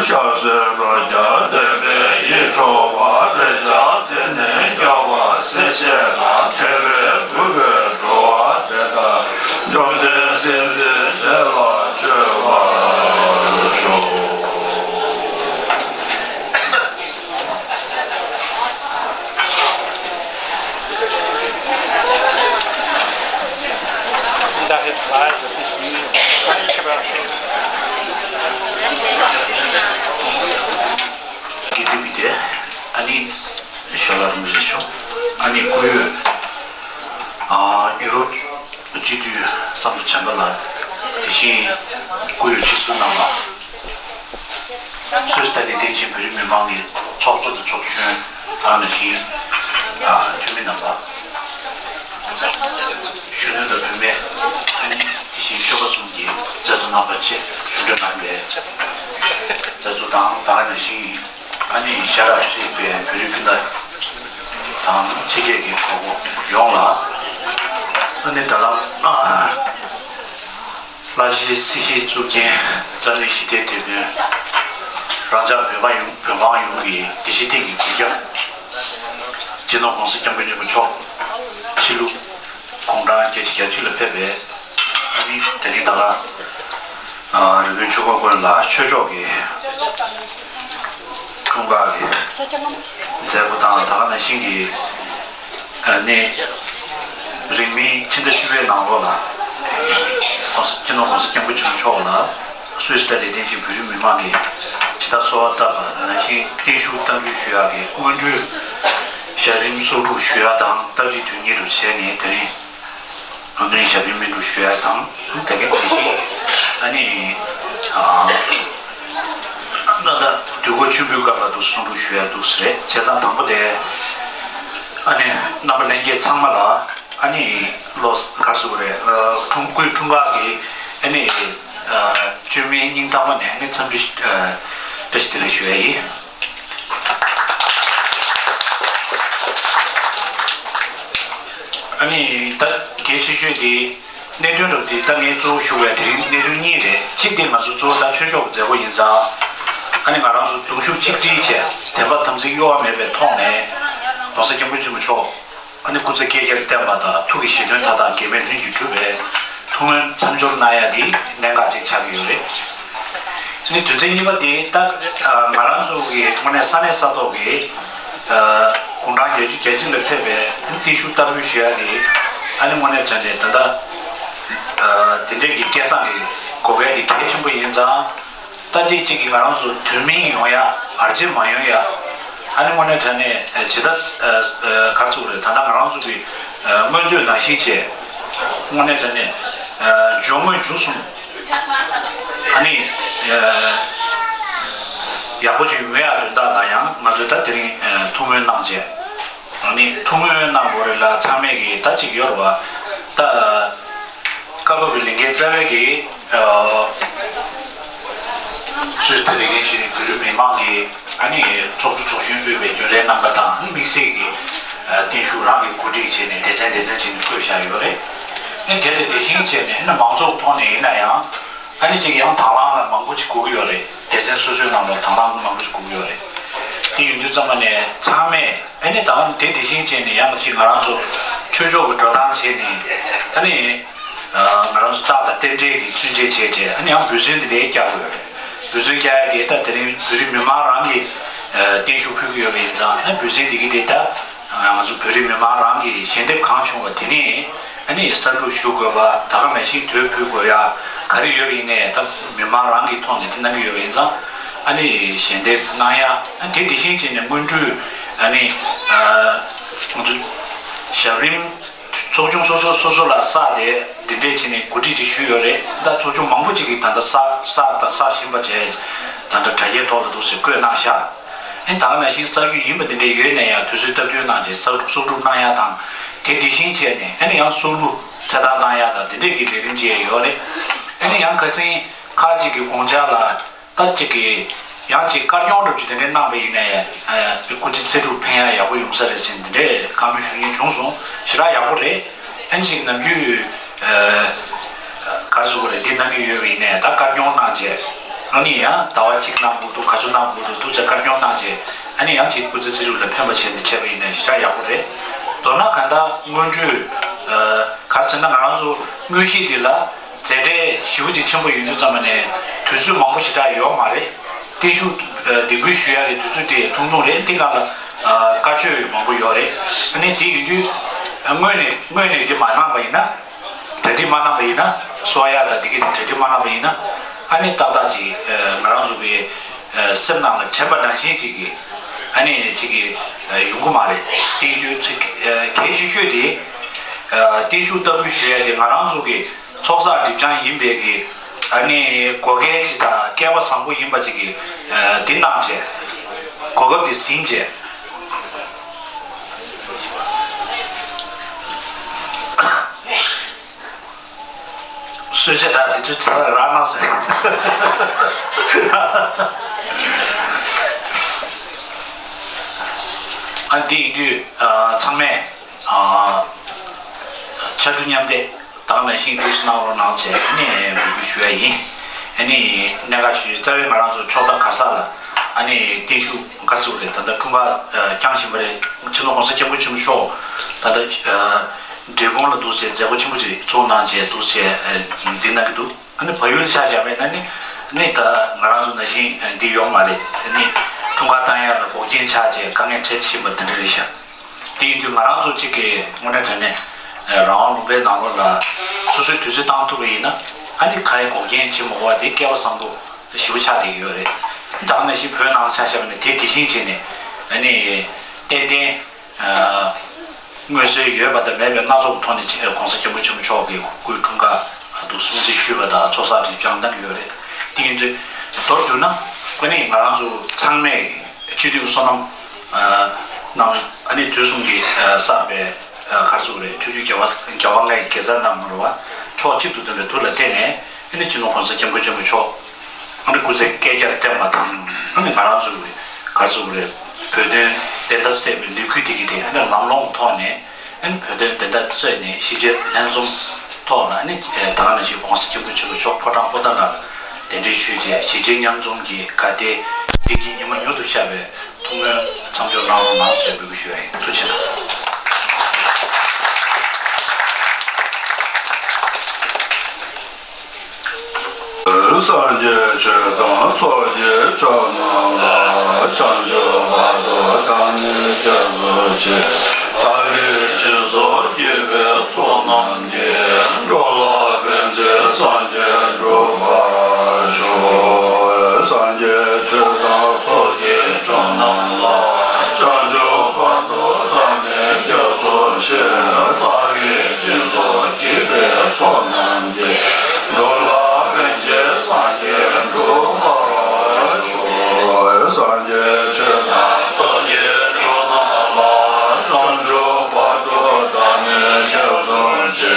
ཤ་ཟོས་རོ་བརྒྱ་དེ་བས་ཡིད་འཕྲོག་པ་རེ་བཞག་དེ་ནས་རྒྱལ་བ་སྲས་བཅས་ལ་དད་པས་གུས་པས་འགྲོ་བ་དེ་དག་བཅོམ་ལྡན་སེམས་འདི་ཟས་ལ་སྤྱོད་པར་ཤོག་དགེ་འདུན་པའི་སྡེ། ཨ་ནི་ཞོ་ལ་རིན་པོ་ཆེ་མཆོག་ཨ་ནི་སྐུ་ཡོད། ཨ་ཡུ་རོབ་སྤྱི་འཐུས་བསམ་གྲུབ་བྱམས་པ་ལགས། དེ་བཞིན་སྐུ་ཡོད་སྤྱི་ཟུར་རྣམ་པ། སུད་སི་ལ་བསྟེན་ཅིང་བོད་རིགས་མི་མང་གི་ཚོགས་གཙོ་དང་ཚོགས་གཞོན། ཨ་ནི་བཞིན་ཨ་འཐུས་མི་རྣམ་པ། གཞོན་ནུ་དང་བུད་མེད། ཨ་ནི་དེ་བཞིན་ཆོལ་ཁ་གསུམ་གྱི་མཛད་གཙོ་རྣམ་པ་བཅས་ཞུ་འདོད་གནང་བའི་མཛད་གཙོ་དང་ད་ག་ནང་བཞིན་ཨ་ནི་ཤ་ར་སི་པའི་བོད་རིགས་སྤུན་ཟླ་དང་ཕྱི་རྒྱལ་གྱི་གྲོགས་པོ་ཡོངས་ལ། ཨ་ནི་ད་ལམ་ལྷ་རྗེ་སྲིད་ཞིའི་གཙུག་རྒྱན་རྩ་བའི་ཞི་བདེའི་དེད་དཔོན། རང་ཅག་བོད་པ་ཡོངས་བོད་འབངས་ཡོངས་ཀྱི་བདེ་སྐྱིད་སྟེང་གི་མགོན་སྐྱབས། སྤྱི་ནོར་༸གོང་ས་༸སྐྱབས་མགོན་ཆེན་པོ་མཆོག་ཕྱི་ལུགས་དགུང་གྲངས་བརྒྱད་ཅུ་གྱ་གཅིག་ལ་ཕེབས་པའི་ཨ་ནི་དེ་རིང་ད་ག་རི་ཀོན་ཆོས་འཁོར་དགོན་ལ་ཆོས་ཕྱོགས་ཀྱི་འཁྲུངས་སྐར་གྱི་མཛད་སྒོ་དང་ད་ག་ནང་བཞིན་གྱི་ནས་རིང་མིན་ཕྱི་ཟླ་བཅུ་པའི་ནང་ལོགས་ལ་༸གོང་ས་༸སྤྱི་ནོར་༸གོང་ས་༸སྐྱབས་མགོན་ཆེན་པོ་མཆོག་ལ་སུད་སི་ལ་བསྟེན་ཅིང་བོད་རིགས་མི་མང་གིས་ཇི་ལྟར་གསོལ་བ་བཏབ་པ་ནང་བཞིན་བརྟན་བཞུགས་བསྟར་འབུལ་ཞུ་ཡག་གི་སྔོན་འགྲོའི་ཞབས་རིམ་གསོག་སྒྲུབ་ཞུ་ཡག་དང་སྟབས་གཅིག་དོན་གཉིས་སུ་བྱས་ནས་དེ་རིང་ཨ་ནི་ཞབས་རིམ་སྨོན་ལུགས་ཞུ་ཡག་དང་དེ་གའི་དེ་བཞིན་ཨ་ནི་ཨ་ད་ལྟ་དུས་འཁོར་མཆོད་འབུལ་སྐབས་ལ་འདུག་གསུང་སྒྲུབ་ཞུ་ཡག་འདུག་ཟེར་རེད། བྱས་ཙང་དང་པོ་དེ་ཨ་ནི་རྣམ་པ་ལྷན་རྒྱས་ཚང་མ་ལ་ཨ་ནི་ལོ་ག་ཟེར་དགོས་རེད། འཁྲུངས་སྐུའི་འཁྲུངས་སྐར་གྱི་ཨ་ནི་བཅོས་མིན་སྙིང་ཐག་པ་ནས་ཨ་ནི་འཚམས་འདྲི་བཀྲ་ཤིས་བདེ་ལེགས་ཞུ་ཡག་ཡིན། ཨ་ནི་ད་གལ་ཆེ་ཤོས་དེ་གནད་དོན་རབ་དེ་ད་ངས་གཙོ་བོ་ཞུ་བའི་དེ་རིང་གནད་དོན་གཉིས་རེད། གཅིག་དེ་ང་ཚོ་གཙོ་བོ་ད་ཆོས་ཕྱོགས་ཀྱི་མཛད་སྒོ་ཡིན་ཙང་ཨ་ནི་ང་རང་ཚོ་གདུང་ཤུགས་གཅིག་སྒྲིལ་བྱས་བདེན་པ་དམ་ཚིག་གཡོ་བ་མེད་པའི་ཐོག་ནས་༸གོང་ས་༸སྐྱབས་མགོན་ཆེན་པོ་མཆོག་ཨ་ནི་སྐུ་ཚེ་བསྐལ་བརྒྱར་བརྟན་པ་དང་ཐུགས་ཀྱི་བཞེད་དོན་མཐའ་དག་འབད་མེད་ལྷུན་གྱིས་གྲུབ་པའི་ཐུགས་སྨོན་མཚམས་སྦྱོར་གནང་ཡ་དེ་གནད་འགག་ཅིག་ཆགས་ཀྱི་ཡོད་རེད། ཨ་ནི་དོན་ཚན་གཉིས་པ་དེ་ད་ང་རང་ཚོ་གི་དངོས་གནས་ས་གནས་ས་ཐོག་གི་དགུང་གྲངས་བརྒྱད་ཅུ་གྱ་གཅིག་ལ་ཕེབས་པའི་ཨ་ནི་བརྟན་བཞུགས་བསྟར་འབུལ་ཞུ་ཡ་དེ་ཨ་ནི་དངོས་གནས་དྲང་གནས་ད་ལྟ་དེ་འདྲས་ཀྱི་སྐལ་བཟང་གི་གོ་སྐལ་དེ་གལ་ཆེན་པོ་ཡིན་ཙང་། ད་ལྟའི་གཅིག་གིས་ང་རང་ཚོ་དུས་མིན་ཡོང་ཡ་བར་ཆད་མ་ཡོང་ཡ། ཨ་ནི་དངོས་གནས་དྲང་གནས་ཇི་ལྟར་ག་ཚོད་རེད། ད་ལྟ་ང་རང་ཚོ་གི་མངོན་འདོད་ནང་བཞིན་བྱས་དངོས་གནས་དྲང་གནས་འབྱུང་དངོས་འབྱུང་གསུམ་ཨ་ནི་ཡག་པོ་ཅིག་ཡོང་ཡ་དོན་དག་ལ་ཡང་ང་ཚོས་ད་དེ་རིང་ཐུགས་སྨོན་གནང་བྱས། ཨ་ནི་ཐུགས་སྨོན་གནང་དགོས་རེད་ལ་ཚང་མས་ཀྱིས་ད་ཅིག་ཡོད་རེད་བ། ད་བཀའ་བབས་ཀྱི་ལས་འགན་རྩ་བའི་གི་སུད་སི་ལ་བསྟེན་ཅིང་བོད་རིགས་མི་མང་གི་ཨ་ནི་ཚོགས་གཙོ་ཚོགས་གཞོན་དབུས་པའི་རྒྱུན་ལས་རྣམ་པ་དང་དམིགས་བསལ་གྱི་བརྟན་བཞུགས་རང་གིས་གོ་སྒྲིག་བྱས་ནས་སྡེ་ཚན་སྡེ་ཚན་བྱས་ནས་བསྐོས་བཞག་ཡོད་རེད། ཨ་ནི་དེ་ལ་དེ་བཞིན་བྱས་ནས་ཨ་ནི་མང་ཚོགས་ཐོག་ནས་ཡིན་ན་ཡང་། ཨ་ནི་ཅིག་ཡང་དང་བླངས་ལ་མང་པོ་ཅིག་དགོས་ཀྱི་ཡོད་རེད། སྡེ་ཚན་སོ་སོའི་ནང་ལ་དང་བླངས་མང་པོ་ཅིག་དགོས་ཀྱི་ཡོད་རེད། དེ་ཡིན་དུས་ཙམ་པ་ནས་ཚང་མས་ཨ་ནི་ད་དེ་དེ་བཞིན་བྱས་ནས་ཡང་ཅིག་ང་རང་ཚོ་ཆོས་ཕྱོགས་ཀྱི་འགྲོ་སྟངས་བྱས་ནས་ཨ་ནི་ང་རང་ཚོ་རྟགས་དང་རྟེན་འབྲེལ་གྱི་མཚོན་བྱེད་བྱས་བྱས་ཨ་ནི་ཡང་འབུལ་ཚན་དེ་འདྲའི་རྒྱག་དགོས་ཡོད་རེད། འབུལ་ཚན་རྒྱག་ཡ་དེ་ད་དེ་རིང་བོད་རིགས་མི་མང་རང་གིས་བརྟན་བཞུགས་ཕུལ་གྱི་ཡོད་པ་ཡིན་ཙང་ཨ་འབུལ་ཚན་དེ་གི་དེ་ད། ང་ཚོ་བོད་རིགས་མི་མང་རང་གི་ཞལ་འདེབས་གང་བྱུང་བ་དེ་ནས་ཨ་ནི་གསར་སྒྲུབ་ཞུ་དགོས་པ་ད་ག་ནང་བཞིན་དུས་ཕུལ་དགོས་ཡ་ག་རེ་ཡོད་པ་ཡིན་ནའི་ད་མི་མང་རང་གི་ཐོག་ནས་དེ་གནང་གི་ཡོད་པ་ཡིན་ཙང་ཨ་ནི་ཞལ་འདེབས་གནང་ཡ་ཨ་དེ་དེ་བཞིན་བྱས་ནས་སྔོན་འགྲོའི་ཨ་ནི་ང་ཚོ་ཞབས་རིམ་ཚོགས་ཆུང་སོ་སོ་སོ་སོ་ལ་བསགས་ཏེ་འདི་འདྲས་བྱས་ནས་གོ་སྒྲིག་ཅིག་ཞུས་ཡོད་རེད། ད་ཚོགས་ཆུང་མང་པོ་ཅིག་གིས་ད་ལྟ་བསགས་བསགས་དང་བསགས་བཞིན་པ་བྱས་ད་ལྟ་དྲ་རྒྱའི་ཐོག་ལ་འདུག་སེ་བཀོད་གནང་བཞག་ཨ་ནི་ད་ག་ནང་བཞིན་གསར་འགྱུར་ཡིན་པ་འདི་འདྲ་ཡོད་ན་ཡང་དུས་ཚོད་སྟབས་བསྟུན་གནང་རྗེས་གསར་སྒྲུབ་གསོག་སྒྲུབ་གནང་ཡ་དང་དེ་དེ་བཞིན་བྱས་ནས་ཨ་ནི་ཡང་སྲོག་བླུ་ཚེ་ཐར་གནང་ཡ་དང་འདི་འདྲས་ཀྱི་ལས་རིམ་བཅས་ཡོད་རེད། ཨ་ནི་ཡང་ཁ་སང་ཁག་ཅིག་གི་དགོངས་འཆར་ལ་ད་ཅིག་གི་ཡང་ཅིག་དཀར་སྐྱོང་འདྲ་པོ་ཅིག་དེ་འདྲས་གནང་པ་ཡིན་ན་ཡང་སྐུ་ཚེ་ཚེ་སྒྲུབ་ཕན་ཡ་ཡག་པོ་ཡོང་ས་རེད་ཟེར་འདི་འདྲས་བཀའ་མོལ་ཞུ་མཁན་བྱུང་སོང་། ཞེ་དྲག་ཡག་པོ་རེད། ཨ་ནི་ཅིག་ནམ་རྒྱུན་ག་རེ་ཟེར་དགོས་རེད། འདི་གནང་གི་ཡོད་པ་ཡིན་ནའི་ད་དཀར་སྐྱོང་གནང་རྗེས་ ཨ་ནི་ཡང་ཟླ་བ་གཅིག་གནང་དགོས་འདུག་ག་ཚོད་གནང་དགོས་འདུག་འདུག་ཟེར་བཀའ་སྐྱོང་གནང་རྗེས། ཨ་ནི་ཡང་ཅིག་སྐུ་ཚེ་ཚེ་རིང་ལ་ཕན་པ་བྱས་ཏེ་བྱས་པ་ཡིན་ན་ཞེ་དྲག་ཡག་པོ་རེད། མདོར་ན་གང་ལྟར་སྔོན་འགྲོའི་ཨ་ག་རེ་ཟེར་ན། ང་རང་ཚོ་དངོས་གཞི་འདི་ལ་མཛད་བྲེལ་ཞེ་པོ་ཅིག་ཆེན་པོ་ཡོད་དུས་ཙམ་པ་ནས་དུས་ཚོད་མང་པོ་ཞེ་དྲག་ཡོད་མ་རེད། བརྟན་བཞུགས་ཨ་འདེགས་འབུལ་ཞུ་ཡ་གི་དུས་ཚོད་དེ་ཐུང་ཐུང་རེད། འདི་སྒང་ལ་ཨ་བཀའ་ཆོས་མང་པོ་ཡོད་རེད། ཨ་ནི་དེ་ཡིན་དུས་ཨ་སྔོན་ནས་སྔོན་ནས་དེ་མ་གནང་བ་ཡིན་ན། གྲ་སྒྲིག་མ་གནང་བ་ཡིན་ན། གསོལ་བ་དང་དེ་གའི་དེ་གྲ་སྒྲིག་མ་གནང་བ་ཡིན་ན། ཨ་ནི་ཏག་ཏག་ཅིག་ཨ་ང་རང་ཚོ་གི་ཨ་སེམས་ནང་ལ་དྲན་པ་ནང་བཞིན་ཅིག་གི་ཨ་ནི་ཅིག་གི་ཨ་ཡོང་གི་མ་རེད། དེ་ཡིན་དུས་ཚིག་ཨ་གལ་ཆེ་ཤོས་དེ་ཨ་བརྟན་བཞུགས་བསྟར་འབུལ་ཞུ་ཡ་དེ་ང་རང་ཚོ་གི་ཚོགས་བསགས་སྒྲིབ་སྦྱང་ཡིན་པའི་གི་ཨ་ནི་གོ་སྐལ་ཅིག་དང་སྐལ་པ་བཟང་པོ་ཡིན་པ་ཅིག་གི་ཨ་འདི་གནང་བྱས། གོ་སྐབས་དེ་ཟིན་བྱས། གསོལ་ཇ་དང་དེ་ཚོ་ཚར་རག་གནང་ཟེར། ཨ་འདི་ཡིན་དུས་ཨ་ཚང་མས་ཨ་ཕྱར་གྲུ་མཉམ་འདེགས་དང་ནང་བཞིན་དུས་སུ་གནང་རོགས་གནང་ཟེར་ཨ་ནི་འབོད་སྐུལ་ཞུ་ཡ་ཡིན། ཨ་ནི་གནད་འགག་ཞུ་རྩ་བའི་ང་རང་ཚོ་ཕྱོགས་མཐའ་ག་ས་ལ་ཨ་ནི་བརྟན་བཞུགས་ག་ཚོད་རེད། ད་ལྟ་འཁྲུངས་སྐར་བསྐྱངས་བཞིན་པ་རེད། སྤྱི་ནོར་༸གོང་ས་༸སྐྱབས་མགོན་ཆེན་པོ་མཆོག་ད་ལྟ་འབྲས་སྤུངས་ལ་འདུག་ཟེར་མཛད་སྒོ་ཆེན་པོ་ཅིག་ཚོགས་གནང་བྱས་འདུག་ཟེར་འདི་གནང་གི་འདུག་ཨ་ནི་བལ་ཡུལ་ཆ་བཞག་པས་ན་ནི་ནི་ད་ང་རང་ཚོ་ནང་བཞིན་འདི་ཡོང་མ་རེད། ནི་འཁྲུངས་སྐར་བཏང་ཡ་ལ་འགོག་རྐྱེན་ཆགས་བྱས་དཀའ་ངལ་འཕྲད་བཞིན་པ་དེ་འདྲ་རེད་ཤག་དེ་ཡིན་དུས་ང་རང་ཚོ་གཅིག་གི་དངོས་གནས་དྲང་གནས་རང་དབང་ལུང་པའི་ནང་ལོགས་ལ་སོ་སོའི་དུས་ཚོད་བཏང་ཐུབ་པ་ཡིན་ན། ཨ་ནི་ག་རེ་འགོག་རྐྱེན་བྱེད་མ་དགོས་པ་དེ་སྐལ་བ་བཟང་པོ་ཞེ་པོ་ཆགས་བསྡད་ཀྱི་ཡོད་རེད། ད་ག་ནང་བཞིན་བོད་ནང་ཆ་བཞག་པ་ན་དེ་དེ་བཞིན་བྱས་ནས་ཨ་ནི་ཏན་ཏན། ཨ་མངོན་གསལ་ཡོད་པ་དང་མེད་པའི་སྣ་ཚོགས་ཀྱི་ཐོག་ནས་༸གོང་ས་༸སྐྱབས་མགོན་ཆེན་པོ་མཆོག་གི་སྐུའི་འཁྲུངས་སྐར་དུ་སྲུང་བརྩི་ཞུས་པ་དང་ཚོགས་བསགས་སྒྲིབ་སྦྱང་གནང་གི་ཡོད་རེད། དེ་ཡིན་དུས་མདོར་བསྡུས་ན་ཨ་ནི་ང་རང་ཚོ་ཚང་མས་སྤྱི་འཐུས་བསོད་ནམས་ཨ་རྣམས་ཨ་ནི་དུས་གསུམ་གྱི་ཨ་བསགས་པའི་ཨ་ག་རེ་ཟེར་དགོས་རེད། ཆོས་བརྒྱུད་རྒྱལ་བ་རྒྱལ་བ་ལྔ་ཡི་དགེ་རྩ་རྣམས་རེད་བ། ཕྱོགས་གཅིག་ཏུ་འདུས་པའི་མཐུ་ལ་བརྟེན་ནས་ཨ་ནི་སྤྱི་ནོར་༸གོང་ས་༸སྐྱབས་མགོན་ཆེན་པོ་མཆོག་ཨ་ནི་སྐུ་ཚེ་བསྐལ་བརྒྱར་བརྟན་པ་དང་། ཨ་ནི་ང་རང་ཚོའི་ག་རེ་ཟེར་དགོས་རེད། བོད་དོན་བདེན་མཐའ་གསལ་བའི་ལས་འགུལ་དེ་གི་དེ་ཨ་ནི་ལམ་ལྷོང་ཐོག་ནས་ཨ་ནི་བོད་དོན་བདེན་མཐའ་གསལ་ནས་གཞིས་བྱེས་ལྷན་འཛོམས་ཐོག་ལ་ཨ་ནི་ད་ག་ནང་བཞིན་༸གོང་ས་༸སྐྱབས་མགོན་ཆེན་པོ་མཆོག་ཕོ་བྲང་པོ་ཏཱ་ལ་ལ་གདན་འདྲེན་ཞུས་རྗེས་གཞིས་བྱེས་མཉམ་འཛོམས་ཀྱི་དགའ་ལྡན་བདེ་སྐྱིད་ཉི་མ་མྱུར་དུ་ཤར་བའི་ཐུགས་སྨོན་མཚམས་འཇོག་གནང་རོགས་གནང་ཞེས་འབོད་སྐུལ་ཞུ་ཡ་ཡིན། ཐུགས་རྗེ་ཆེ་གནང་། སངས་རྒྱས་ཆོས་དང་ཚོགས་ཀྱི་མཆོག་རྣམས་ལ། བྱང་ཆུབ་བར་དུ་བདག་ནི་སྐྱབས་སུ་མཆི། བདག་གིས་སྦྱིན་སོགས་བགྱིས་པའི་ཚོགས་རྣམས་ཀྱིས། འགྲོ་ལ་ཕན་ཕྱིར་སངས་རྒྱས་འགྲུབ་པར་ཤོག་སངས་རྒྱས་ཆོས་དང་ཚོགས་ཀྱི་མཆོག་རྣམས་ལ། བྱང་ཆུབ་བར་དུ་བདག་ནི་སྐྱབས་སུ་མཆི། བདག་གིས་སྦྱིན་སོགས་བགྱིས་པའི་ཚོགས་རྣམས་ཀྱིས། འགྲོ་ལ་ཕན་ཕྱིར་སངས་རྒྱས་འགྲུབ་པར་ཤོག་སངས་རྒྱས་ཆོས་དང་ཚོགས་ཀྱི་མཆོག་རྣམས་ལ། བྱང་ཆུབ་བར་དུ་བདག་ནི་སྐྱབས་སུ་མཆི།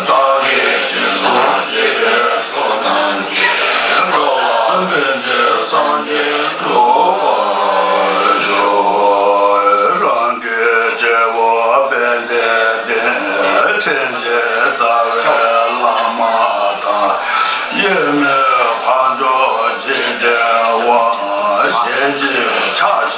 བདག་གིས་སྦྱིན་སོགས་བགྱིས་པའི་ཚོགས་རྣམས་ཀྱིས། འགྲོ་ལ་ཕན་ཕྱིར་སངས་རྒྱས་འགྲུབ་པར་ཤོག་རང་གི་སྐྱེ་བོ་དཔལ་ལྡན་འདས། ཕྲིན་ལས་རྩ་བའི་བླ་མ་དང་། ཡེངས་མེད་འཕགས་མཆོག་འཇིག་རྟེན་དབང་། གཞན་གྱིས་ཆགས་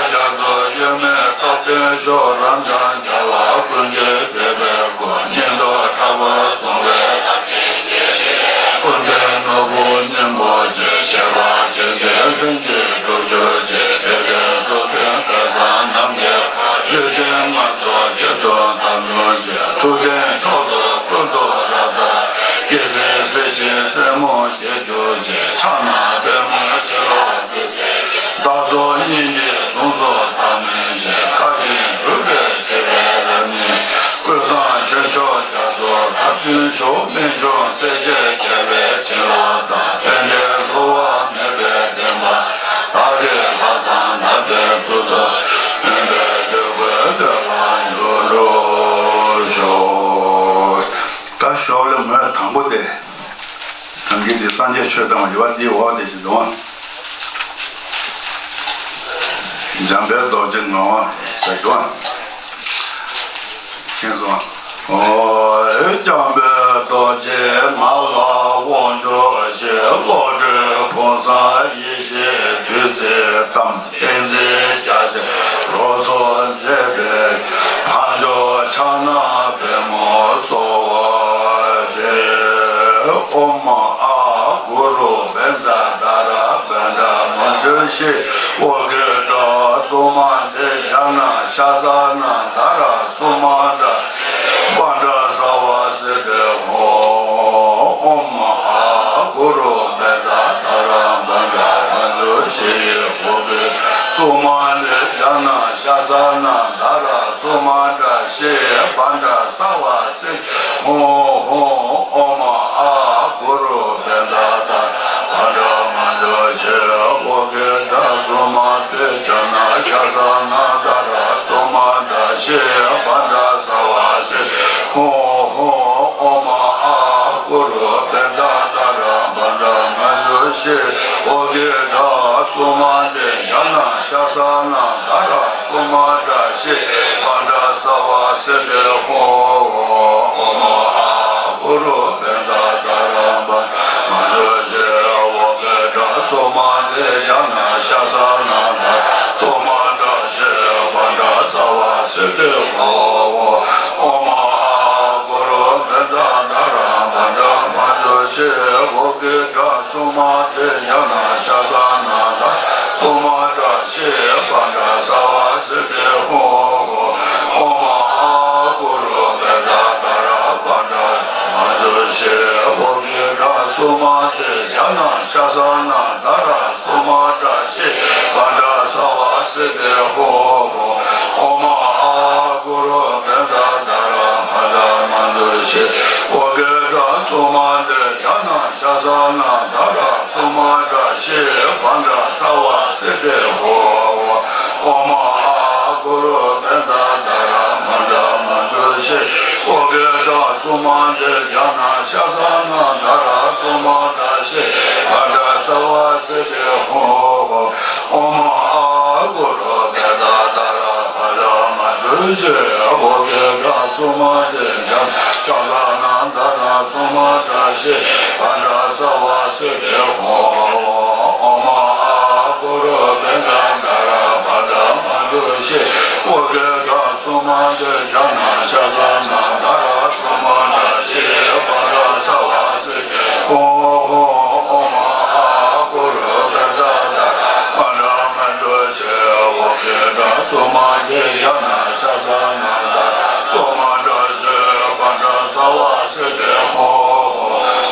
ཤོག་རབ་འབྱམས་རྒྱལ་བ་ཀུན་གྱི་མཛད་པའི་སྐུ། སྙིང་སྟོབས་དྲག་པོས་བཟུང་བའི་རླབས་ཆེན་ཞལ་ཕྱེ། ཀུན་ཕན་ནོར་བུ་སྙིང་པོ་ཆེ། ཤེས་རབ་ཆེན་པོའི་ལྷུན་གྱིས་གྲུབ་གྱུར་ཅིག་དད་ལྡན་གཙུག་ཕུད་མཁས་དབང་རྣམས་ཀྱི། ལུས་ཅན་ངན་སོང་གཅིག་ཏུ་བསྡམས་གྱུར་ཅིག་ཐུབ་བསྟན་མཆོག་ཏུ་ཀུན་ཏུ་རབ་དར། སྐྱེད་ཚལ་སྲིད་ཞིའི་རྩེ་མོར་རྒྱས་གྱུར་ཅིག་ཕྱག་ན་པདྨོ་ཕྱི་ལོགས་བདུད་རྩིའི། བདག་སོགས་སྙིང་རྗེའི་གཟུངས་སུ་བདག་མིང་བཞེས། བཀའ་བཞིན་སྒྲུབ་པའི་ཆེ་བའི་རབ་གནས། ཀུན་བཟང་ཆོས་མཆོག་རྒྱ་མཚོར་མཐར་ཕྱིན་ཞུགས། རྨད་བྱུང་སྲས་བཅས་རྒྱལ་བའི་བྱིན་རླབས་དང་། རྟེན་འབྲེལ་བསླུ་བ་མེད་པའི་བདེན་པ། བདག་གི་ལྷག་བསམ་དག་པའི་ཚུལ་དུ། སྨོན་པའི་འདོད་དགུའི་འདོད་པ་འགྲུབ་ཤོག་ད་ཞོར་ལ་ངོས་དང་པོ་དེ། ནམ་རྒྱུན་དེ་སངས་རྒྱས་ཆོས་དང་ཡོད་པ་འདི་འོག་དེ་ཞིག་འདུག་འཇམ་དཔལ་རྡོ་རྗེ་ངག་དབང་ཟེར་འདུག་མཁྱེན་སོང་། འཇམ་དཔལ་རྡོ་རྗེ་ངག་དབང་དབང་ཕྱུག་ཞེས། བློ་གྲོས་ཕུན་སུམ་ཡེ་ཤེས་བདུད་རྩིའི་གཏམ། བསྟན་འཛིན་རྒྱ་ཆེན་རོལ་མཚོ་མཛད་པའི། འཕགས་མཆོག་ཕྱག་ན་པདྨོ་གསོལ་བ་འདེབས། ཨོཾ་ཨཱཿ་གུ་རུ་བཛྲ་དྷ་ར་བཛྲ་མཉྫུ་ཤྲཱི་ཨོ་གི་ཏྲ་སུ་མ་ཏི་ཛྙཱ་ན་ཤ་ས་ན་དྷ་ར་སུ་མ་ཏྲ་ཤྲཱི་བཛྲ་སརྦ་སིདྡྷི་ཧཱུྃ། ཨོཾ་ཨཱཿ་གུ་རུ་བཛྲ་དྷ་ར་བཛྲ་མཉྫུ་ཤྲཱི་ཨོ་གི་སུ་མ་ཏི་ཛྙཱ་ན་ཤ་ས་ན་དྷ་ར་སུ་མ་ཏྲ་ཤྲཱི་བཛྲ་སརྦ་སིདྡྷི་ཧཱུྃ། ཨོཾ་ཨཱཿ་གུ་རུ་བཛྲ་དྷ་ར་བཛྲ་མཉྫུ་ཤྲཱི་ཨོ་གི་ཏྲ་སུ་མ་ཏི་ཛྙཱ་ན་ཤ་ས་ན་དྷ་ར་སུ་མ་ཏྲ་ཤྲཱི་བཛྲ་སརྦ་སིདྡྷི་ཧཱུྃ། ཨོཾ་ཨཱཿ་གུ་རུ་བཛྲ་དྷ་ར་བཛྲ་མཉྫུ་ཤྲཱི་ཨོ་གི་ཏྲ་སུ་མ་ཏི་ཛྙཱ་ན་ཤ་ས་ན་དྷ་ར་སུ་མ་ཏྲ་ཤྲཱི་བཛྲ་སརྦ་སིདྡྷི་ཧཱུྃ། ཨོཾ་ཨཱཿ་གུ་རུ་བཛྲ་དྷ་ར་བཛྲ་མཉྫུ་ཤྲཱི་ཨོ་གི་ཏྲ་སུ་མ་ཏི་ཛྙཱ་ན་ཤ་ས་ན་དྷ་ར་སུ་མ་ཏྲ་ཤྲཱི་བཛྲ་སརྦ་སིདྡྷི་ཧཱུྃ། ཨོཾ་ཨཱཿ་གུ་རུ་བཛྲ་དྷ་ར་བཛྲ་མཉྫུ་ཤྲཱི་ཨོ་གི་ཏྲ་སུ་མ་ཏི་ཛྙཱ་ན་ཤ་ས་ན་དྷ་ར་སུ་མ་ཏྲ་ཤྲཱི་བཛྲ་སརྦ་སིདྡྷི་ཧཱུྃ། ཨོཾ་ཨཱཿ་གུ་རུ་བཛྲ་དྷ་ར་བཛྲ་མཉྫུ་ཤྲཱི་ཨོ་གི་ཏྲ་སུ་མ་ཏི་ཛྙཱ་ན་ཤ་ས་ན་དྷ་ར་སུ་མ་ཏྲ་ཤྲཱི་བཛྲ་སརྦ་སིདྡྷི་ཧཱུྃ། ཨོཾ་ཨཱཿ་གུ་རུ་བཛྲ་དྷ་ར་བཛྲ་མཉྫུ་ཤྲཱི་ཨོ་གི་ཏྲ་སུ་མ་ཏི་ཛྙཱ་ན་ཤ་ས་ན་དྷ་ར་སུ་མ་ཏྲ་ཤྲཱི་བཛྲ་སརྦ་སིདྡྷི་ཧཱུྃ། ཨོཾ་ཨཱཿ་གུ་རུ་བཛྲ་དྷ་ར་བཛྲ་མཉྫུ་ཤྲཱི་ཨོ་གི་ཏྲ་སུ་མ་ཏི་ཛྙཱ་ན་ཤ་ས་ན་དྷ་ར་སུ་མ་ཏྲ་ཤྲཱི་བཛྲ་སརྦ་སིདྡྷི་ཧཱུྃ། ཨོཾ་ཨཱཿ་གུ་རུ་བཛྲ་དྷ་ར་བཛྲ་མཉྫུ་ཤྲཱི་ཨོ་གི་ཏྲ་སུ་མ་ཏི་ཛྙཱ་ན་ཤ་ས་ན་དྷ་ར་སུ་མ་ཏྲ་ཤྲཱི་བཛྲ་སརྦ་སིདྡྷི་ཧཱུྃ། ཨོཾ་ཨཱཿ་གུ་རུ་བཛྲ་དྷ་ར་བཛྲ་མཉྫུ་ཤྲཱི་ཨོ་གི་ཏྲ་སུ་མ་ཏི་ཛྙཱ་ན་ཤ་ས་ན་དྷ་ར་སུ་མ་ཏྲ་ཤྲཱི་བཛྲ་སརྦ་སིདྡྷི་ཧཱུྃ། ཨོཾ་ཨཱཿ་གུ་རུ་བཛྲ་དྷ་ར་བཛྲ་མཉྫུ་ཤྲཱི་ཨོ་གི་ཏྲ་སུ་མ་ཏི་ཛྙཱ་ན་ཤ་ས་ན་དྷ་ར་སུ་མ་ཏྲ་ཤྲཱི་བཛྲ་སརྦ་སིདྡྷི་ཧཱུྃ།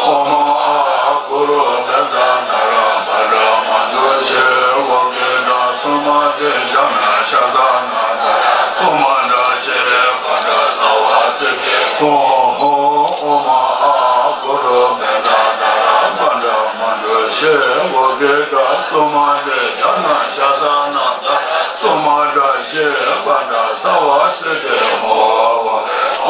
ཨོཾ་ཨཱཿ་གུ་རུ་བཛྲ་དྷ་ར་བཛྲ་མཉྫུ་ཤྲཱི་ཨོ་གི་ཏྲ་སུ་མ་ཏི་ཛྙཱ་ན་ཤ་ས་ན་དྷ་ར་སུ་མ་ཏྲ་ཤྲཱི་བཛྲ་སརྦ་སིདྡྷི་ཧཱུྃ། ཨོཾ་ཨཱཿ་གུ་རུ་བཛྲ་དྷ་ར་བཛྲ་མཉྫུ་ཤྲཱི་ཨོ་གི་ཏྲ་སུ་མ་ཏི་ཛྙཱ་ན་ཤ་ས་ན་དྷ་ར་སུ་མ་ཏྲ་ཤྲཱི་བཛྲ་སརྦ་སིདྡྷི་ཧཱུྃ།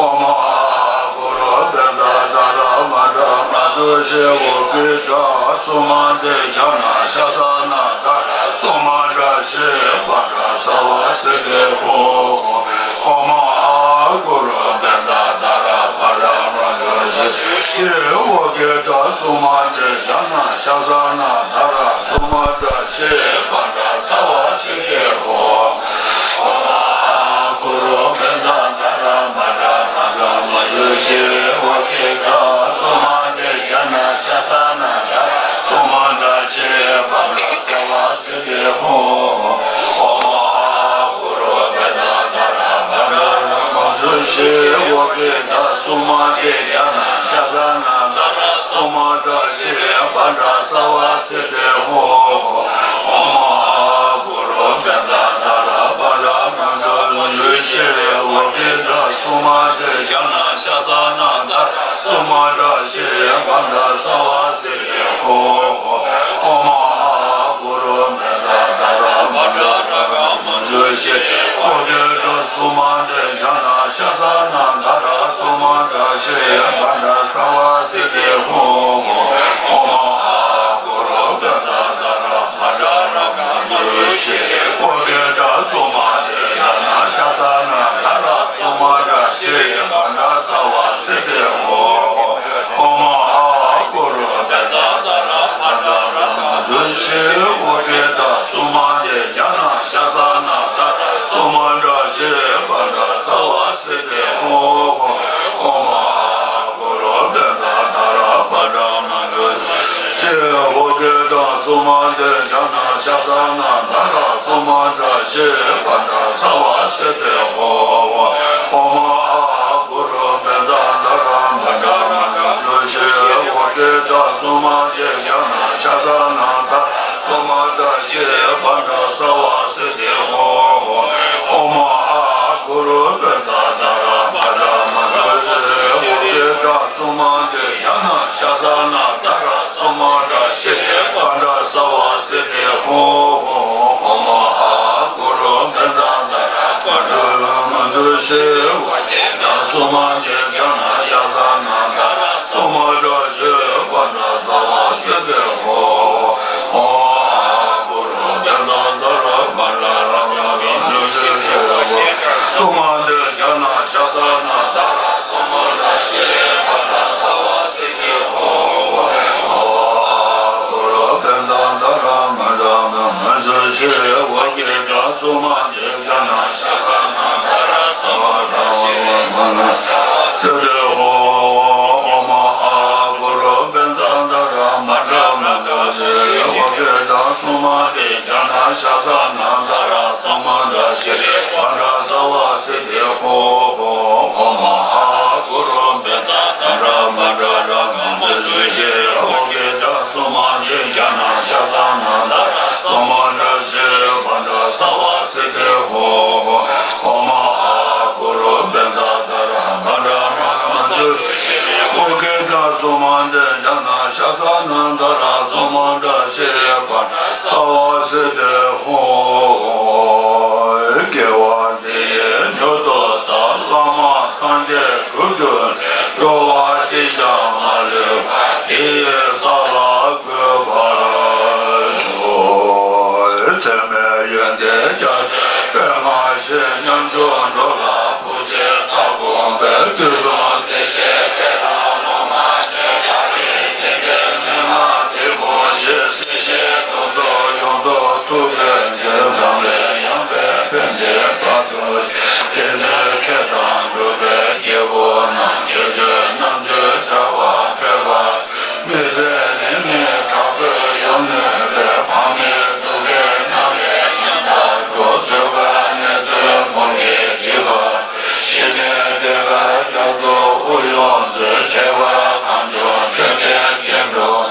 ཨོཾ་ཨཱཿ་གུ་རུ་བཛྲ་དྷ་ར་བཛྲ་མཉྫུ་ཤྲཱི་ཨོ་གི་ཏྲ་སུ་མ་ཏི་ཛྙཱ་ན་ཤ་ས་ན་དྷ་ར་སུ་མ་ཏྲ་ཤྲཱི་བཛྲ་སརྦ་སིདྡྷི་ཧཱུྃ། ཨོཾ་ཨཱཿ་གུ་རུ་བཛྲ་དྷ་ར་བཛྲ་མཉྫུ་ཤྲཱི་ཨོ་གི་ཏྲ་སུ་མ་ཏི་ཛྙཱ་ན་ཤ་ས་ན་དྷ་ར་སུ་མ་ཏྲ་ཤྲཱི་བཛྲ་སརྦ་སིདྡྷི་ཧཱུྃ། ཨོཾ་ཨཱཿ་གུ་ ཞེས་འོ་སྐོལ་དང་སྲུང་མ་སྟེ་ཡ་ན་ཤ་ས་ན་དྷ་ར་སོ་མ་དྲ་ཞེས་པ་དྲ་ས་བ་སེ་དེ་ཧོ། ཨོ་མ་ཨ་གུ་རུ་བཛྲ་དྷ་ར་པ་དྲ་མ་དྲ་ལུ་ཞེས་འོ་སྐོལ་དང་སྲུང་མ་སྟེ་ཡ་ན་ཤ་ས་ན་དྷ་ར་སོ་མ་དྲ་ཞེས་པ་དྲ་ས་བ་སེ་དེ་ཧོ། ཨོ་མ་ཨ་གུ་རུ་བཛྲ་དྷ་ར་པ་དྲ་དྷ་ར་མ་དྲ་ཞེས་འོ་སྐོལ་དང་སྲུང་མ་སྟེ་ཡ་ན་ཤ་ས་ན་དྷ་ར་སོ་མ་དྲ་ཞེས་པ་དྲ་ས་བ་སེ་དེ་ཧོ། ཨོ་མ་ཨ་གུ་རུ་བཛྲ་དྷ་ར་པ་དྲ་ར་མ་དྲ་ཞེས་འོ་སྐོལ་དང་སྲུང་མ་སྟེ་ཡ་ན་ཤ་ས་ན་དྷ་ར་སོ་མ་དྲ་ཞེས་པ་དྲ་ས་བ་སེ་དེ་ཧོ། ཨོ་མ་ཨ་གུ་རུ་བཛྲ་དྷ་ར་པ་དྲ་ར་མ་དྲ་ཞེས་འོ་སྐོལ་དང་སྲུང་མ་སྟེ་ཡ་ན་ཤ་ས་ན་དྷ་ར་སོ་མ་དྲ་ཞེས་པ་དྲ་ས་བ་སེ་དེ་ཧོ། ཨོ་མ་ཨ་གུ་རུ་བཛྲ་དྷ་ར་པ་དྲ་མ་དྲ་ཞེས་འོ་སྐོལ་དང་སྲུང་མ་སྟེ་ཡ་ན་ཤ་ས་ན་དྷ་ར་སོ་མ་དྲ་ཞེས་པ་དྲ་ས་བ་སེ་དེ་ཧོ། ཨོ་མ་ཨ་གུ་རུ་བཛྲ་དྷ་ར་པ་དྲ་མ་དྲ་ཞེས་འོ་སྐོལ་དང་སྲུང་མ་སྟེ་ཡ་ན་ཤ་ས་ན་དྷ་ར་སོ་མ་དྲ་ཞེས་པ་དྲ་ས་བ་སེ་དེ་ཧོ། ཨོ་མ་ཨ་གུ་རུ་བཛྲ་དྷ་ར་པ་དྲ་མ་དྲ་ཞེས་འོ་སྐོལ་དང་སྲུང་མ་སྟེ་ཡ་ན་ཤ་ས་ན་དྷ་ར་སོ་མ་དྲ་ཞེས་པ་དྲ་ས་བ་སེ་དེ་ཧོ། ཨོ་མ་ཨ་གུ་རུ་བཛྲ་དྷ་ར་པ་དྲ་མ་དྲ་ཞེས་འོ་སྐོལ་དང་སྲུང་མ་སྟེ་ཡ་ན་ཤ་ས་ན་དྷ་ར་སོ་མ་དྲ་ཞེས་པ་དྲ་ས་བ་སེ་དེ་ཧོ། ཨོ་ཨ་གུ་རུ་བཛྲ་དྷ་ར་པ་དྲ་ར་མ་དྲ་ཞེས་འོ་སྐོལ་སྲུང་མ་སྟེ་ཡ་ན་ཤ་ས་ན་དྷ་ར་སོ་མ་དྲ་ཞེས་པ་དྲ་ས་བ་སེ་དེ་ཧོ། ཨོ་ཨ་གུ་རུ་བཛྲ་དྷ་ར་མ་དྲ་མ་དྲ་ཞེས་འོ་སྐོལ་དང་སྲུང་མ་སྟེ་ཡ་ན་ཤ་ས་ན་དྷ་ར་སོ་མ་དྲ་ཞེས་པ་དྲ་ས་བ་སེ་དེ་ཧོ། ཨོ་མ་ཨ་གུ་རུ་བཛྲ་དྷ་ར་མ་དྲ་མ་དྲ་ཞེས་འོ་སྐོལ་དང་སྲུང་མ་སྟེ་ཡ་ན་ཤ་ས་ན་དྷ་ར་སོ་མ་དྲ་ཞེས་པ་དྲ་ས་བ་སེ་དེ་ཧོ། ཨོ་མ་ཨ་གུ་རུ་བཛྲ་དྷ་ར་མ་དྲ་ར་མ་དྲ་ཞེས་འོ་སྐོལ་དང་སྲུང་མ་སྟེ་ཡ་ན་ཤ་ས་ན་དྷ་ར་སོ་མ་དྲ་ཞེས་པ་དྲ་ས་བ་སེ་དེ་ཧོ། ཨོ་མ་ཨ་གུ་རུ་བཛྲ་དྷ་ར་པ་དྲ་ར་མ་དྲ་ཞེས་འོ་སྐོལ་དང་སྲུང་མ་སྟེ་ཡ་ན་ཤ་ས་ན་དྷ་ར་སོ་མ་དྲ་ཞེས་པ་དྲ་ས་བ་སེ་དེ་ཧོ། དགེ་བ་འདི་ཡིས་མྱུར་དུ་བདག་བླ་མ་སངས་རྒྱས་འགྲུབ་གྱུར། འགྲོ་བ་གཅིག་ཀྱང་མ་ལུས་པ། འདི་ཡི་ས་ལ་འགོད་པར་ཤོག། ཚད་མེད་ཡོན་ཏན་རྒྱ་མཚོའི་དཔལ་མངའ་ཞིང་། ཉམ་ཆུང་འགྲོ་ལ་བུ་གཅིག་བདག་དགོངས་པའི། དུས་གསུམ་བདེ་གཤེགས་སྲས་དང་སློབ་མ་ཆོས་བདག་གིས། མཁྱེན་པའི་མན་ངག་འདི་ཀུན་ཞུས། སྲིད་ཞིའི་དུག་རྫས་ཡོངས་རྫོགས་ཐུབ་པའི་མཐུས། འཛམ་གླིང་ཡངས་པའི་ཕན་བདེའི་བར་དུ་གཤེགས། དེ་ཚེ་མཁས་དང་གྲུབ་པའི་སྐྱེས་བུ་རྣམས། ཆོས་སྤྱོད་རྣམ་དཔྱོད་བྱ་བ་ཕལ་པ། མི་ཟད་ལེགས་སྨྲའི་དྲག་པོས་ཡོངས་གནོད་པའི། ཕ་མའི་སྡུག་བསྔལ་རྣམས་ལས་ཉམས་དག་འགྲོ། བཟོད་པ་ནེ་ཙོའི་དཔུང་གིས་འཇིགས་པ། ཞི་བདེའི་བདེ་བ་རྒྱ་མཚོ་དབུས་ཡོངས་སུ། ཁྱད་པར་གངས་ལྗོངས་ཆོས་ལྡན་སྐྱེ་འགྲོ། ནག་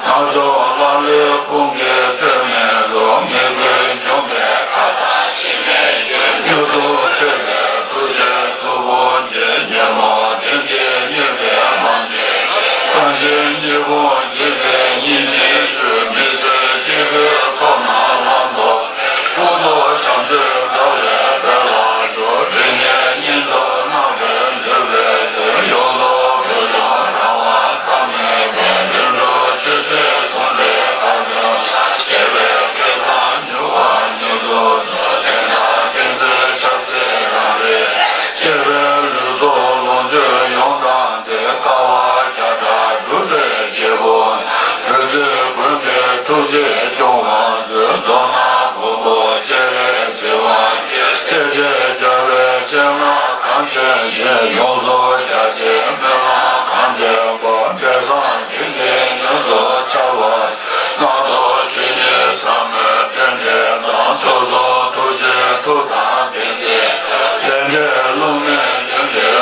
ཕྱོགས་ཀླ་ཀློའི་དཔུང་གིས་རྩོད་མེད་རུ། མི་ཀུན་འཇོམས་པའི་ཁྲག་དང་ཞི་བའི་རྒྱུན། མྱུར་དུ་མཆོད་པའི་ཐུགས་རྗེའི་མཐུ་དཔུང་གིས། ཉོན་མོངས་གདོན་གྱིས་མྱོས་པའི་ལོངས་སྤྱོད། གཙང་ཞིང་ཉེ་སྤུངས་སྐྱིད་པའི་སྙིང་རྗེའི་ཡུལ། མི་བཟོད་སྐྱེ་བོའི་ཚོགས་རྣམས་བླང་དོར། ཀུན་རྫོབ་བྱམས་བརྩེའི་རྩ་བའི་དཔལ་ལ་སྦྱོར། རིགས་ལྔའི་སྙིང་སྟོབས་རྣམ་པར་འདུས་པའི་མདུན། ཡོངས་རྫོགས་བོད་ལྗོངས་རང་དབང་རྩ་མེད་པ། ལུས་འགྲོ་ཆོས་སྲིད་ཟུང་འབྲེལ་དགའ་སྟོན་ལ། བྱེད་པའི་སྐལ་བཟང་མྱུར་བ་མྱུར་དུ་སྩོལ། དེང་སང་བསྟན་འཛིན་ཆབ་སྲིད་རང་རིགས། གཅེས་པའི་ལུས་སྲོག་ལོངས་སྤྱོད་ཡོངས་བཏང་སྟེ། དཀའ་བ་བརྒྱ་ཕྲག་སྒྲུབ་པའི་རྒྱལ་པོ། སྒྲོལ་རྩེ་མགོན་པོའི་ཐུགས་རྗེས་སྐྱོང་བར་མཛོད། མདོར་ན་མགོན་པོ་སྤྱན་རས་གཟིགས་དབང་གིས། སྲས་བཅས་རྒྱལ་བའི་སྤྱན་སྔར་གང་མཁྱེན་ཞིང་། ཡོངས་སུ་རྒྱ་ཆེའི་སྨོན་ལམ་གང་མཛད་པ། འབྲས་བཟང་གི་ལྡན་མྱུར་དུ་འཆར་བར། རྣམ་རྟོག་ཆོས་ཉིད་ཟབ་མོའི་རྟེན་འབྲེལ་དང་། མཆོག་གསུམ་ཐུགས་རྗེའི་མཐུ་དང་བདེན་བརྩེ། ལས་འབྲས་བསླུ་མེད་དོན་གྱི་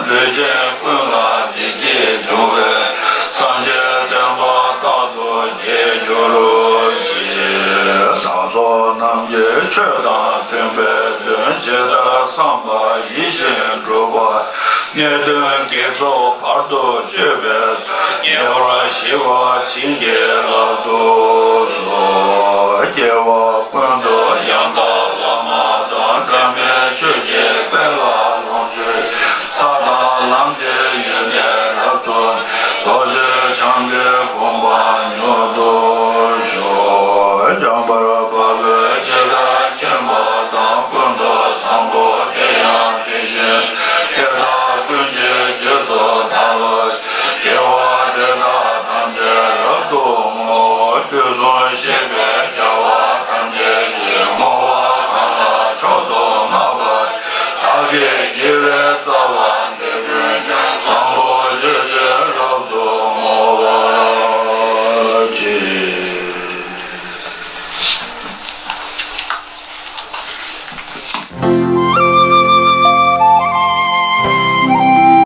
ལུས་ཅན་ཀུན་ལ་བདེ་སྐྱིད་འབྱུང་བའི། སངས་རྒྱས་བསྟན་པ་རྟག་ཏུ་རྒྱས་གྱུར་ཅིག་བདག་སོགས་རྣམས་ཀྱི་ཆོས་དང་མཐུན་པའི་དོན། ཇི་ལྟར་བསམ་པ་ཡིད་བཞིན་འགྲུབ་པ། ངེས་དོན་དགེ་ཚོགས་བར་དུ་གཅོད་པའི། ཉེ་བར་ཞི་བ་བྱིན་གྱིས་བརླབ་ཏུ་གསོལ། སྐྱེ་བ་ཀུན་ཏུ་ཡང་དག་བླ་མ་དང་། །བདག་མེད་ཆོས་ཀྱི་དཔལ་ལ་ལོངས་སྤྱོད། །ས་དང་ལམ་གྱི་ཡོན་ཏན་རབ་མཚོན། །རྡོ་རྗེ་འཆང་གི་དགོངས་པ་མྱུར་དུ་ཤོག །འཇམ་དཔལ་དཔའ་བོས་ཇི་ལྟར་མཁྱེན་པ་དང་། །ཀུན་ཏུ་བཟང་པོ་དེ་ཡང་དེ་བཞིན་ཏེ། །བདག་ཀུན་གྱི་རྗེས་སུ་བདག་སློབ་ཅིང་། །དགེ་བ་འདི་དག་ཐམས་ཅད་རབ་ཏུ་བསྔོ། །དུས་གསུམ་གཤེགས་པའི།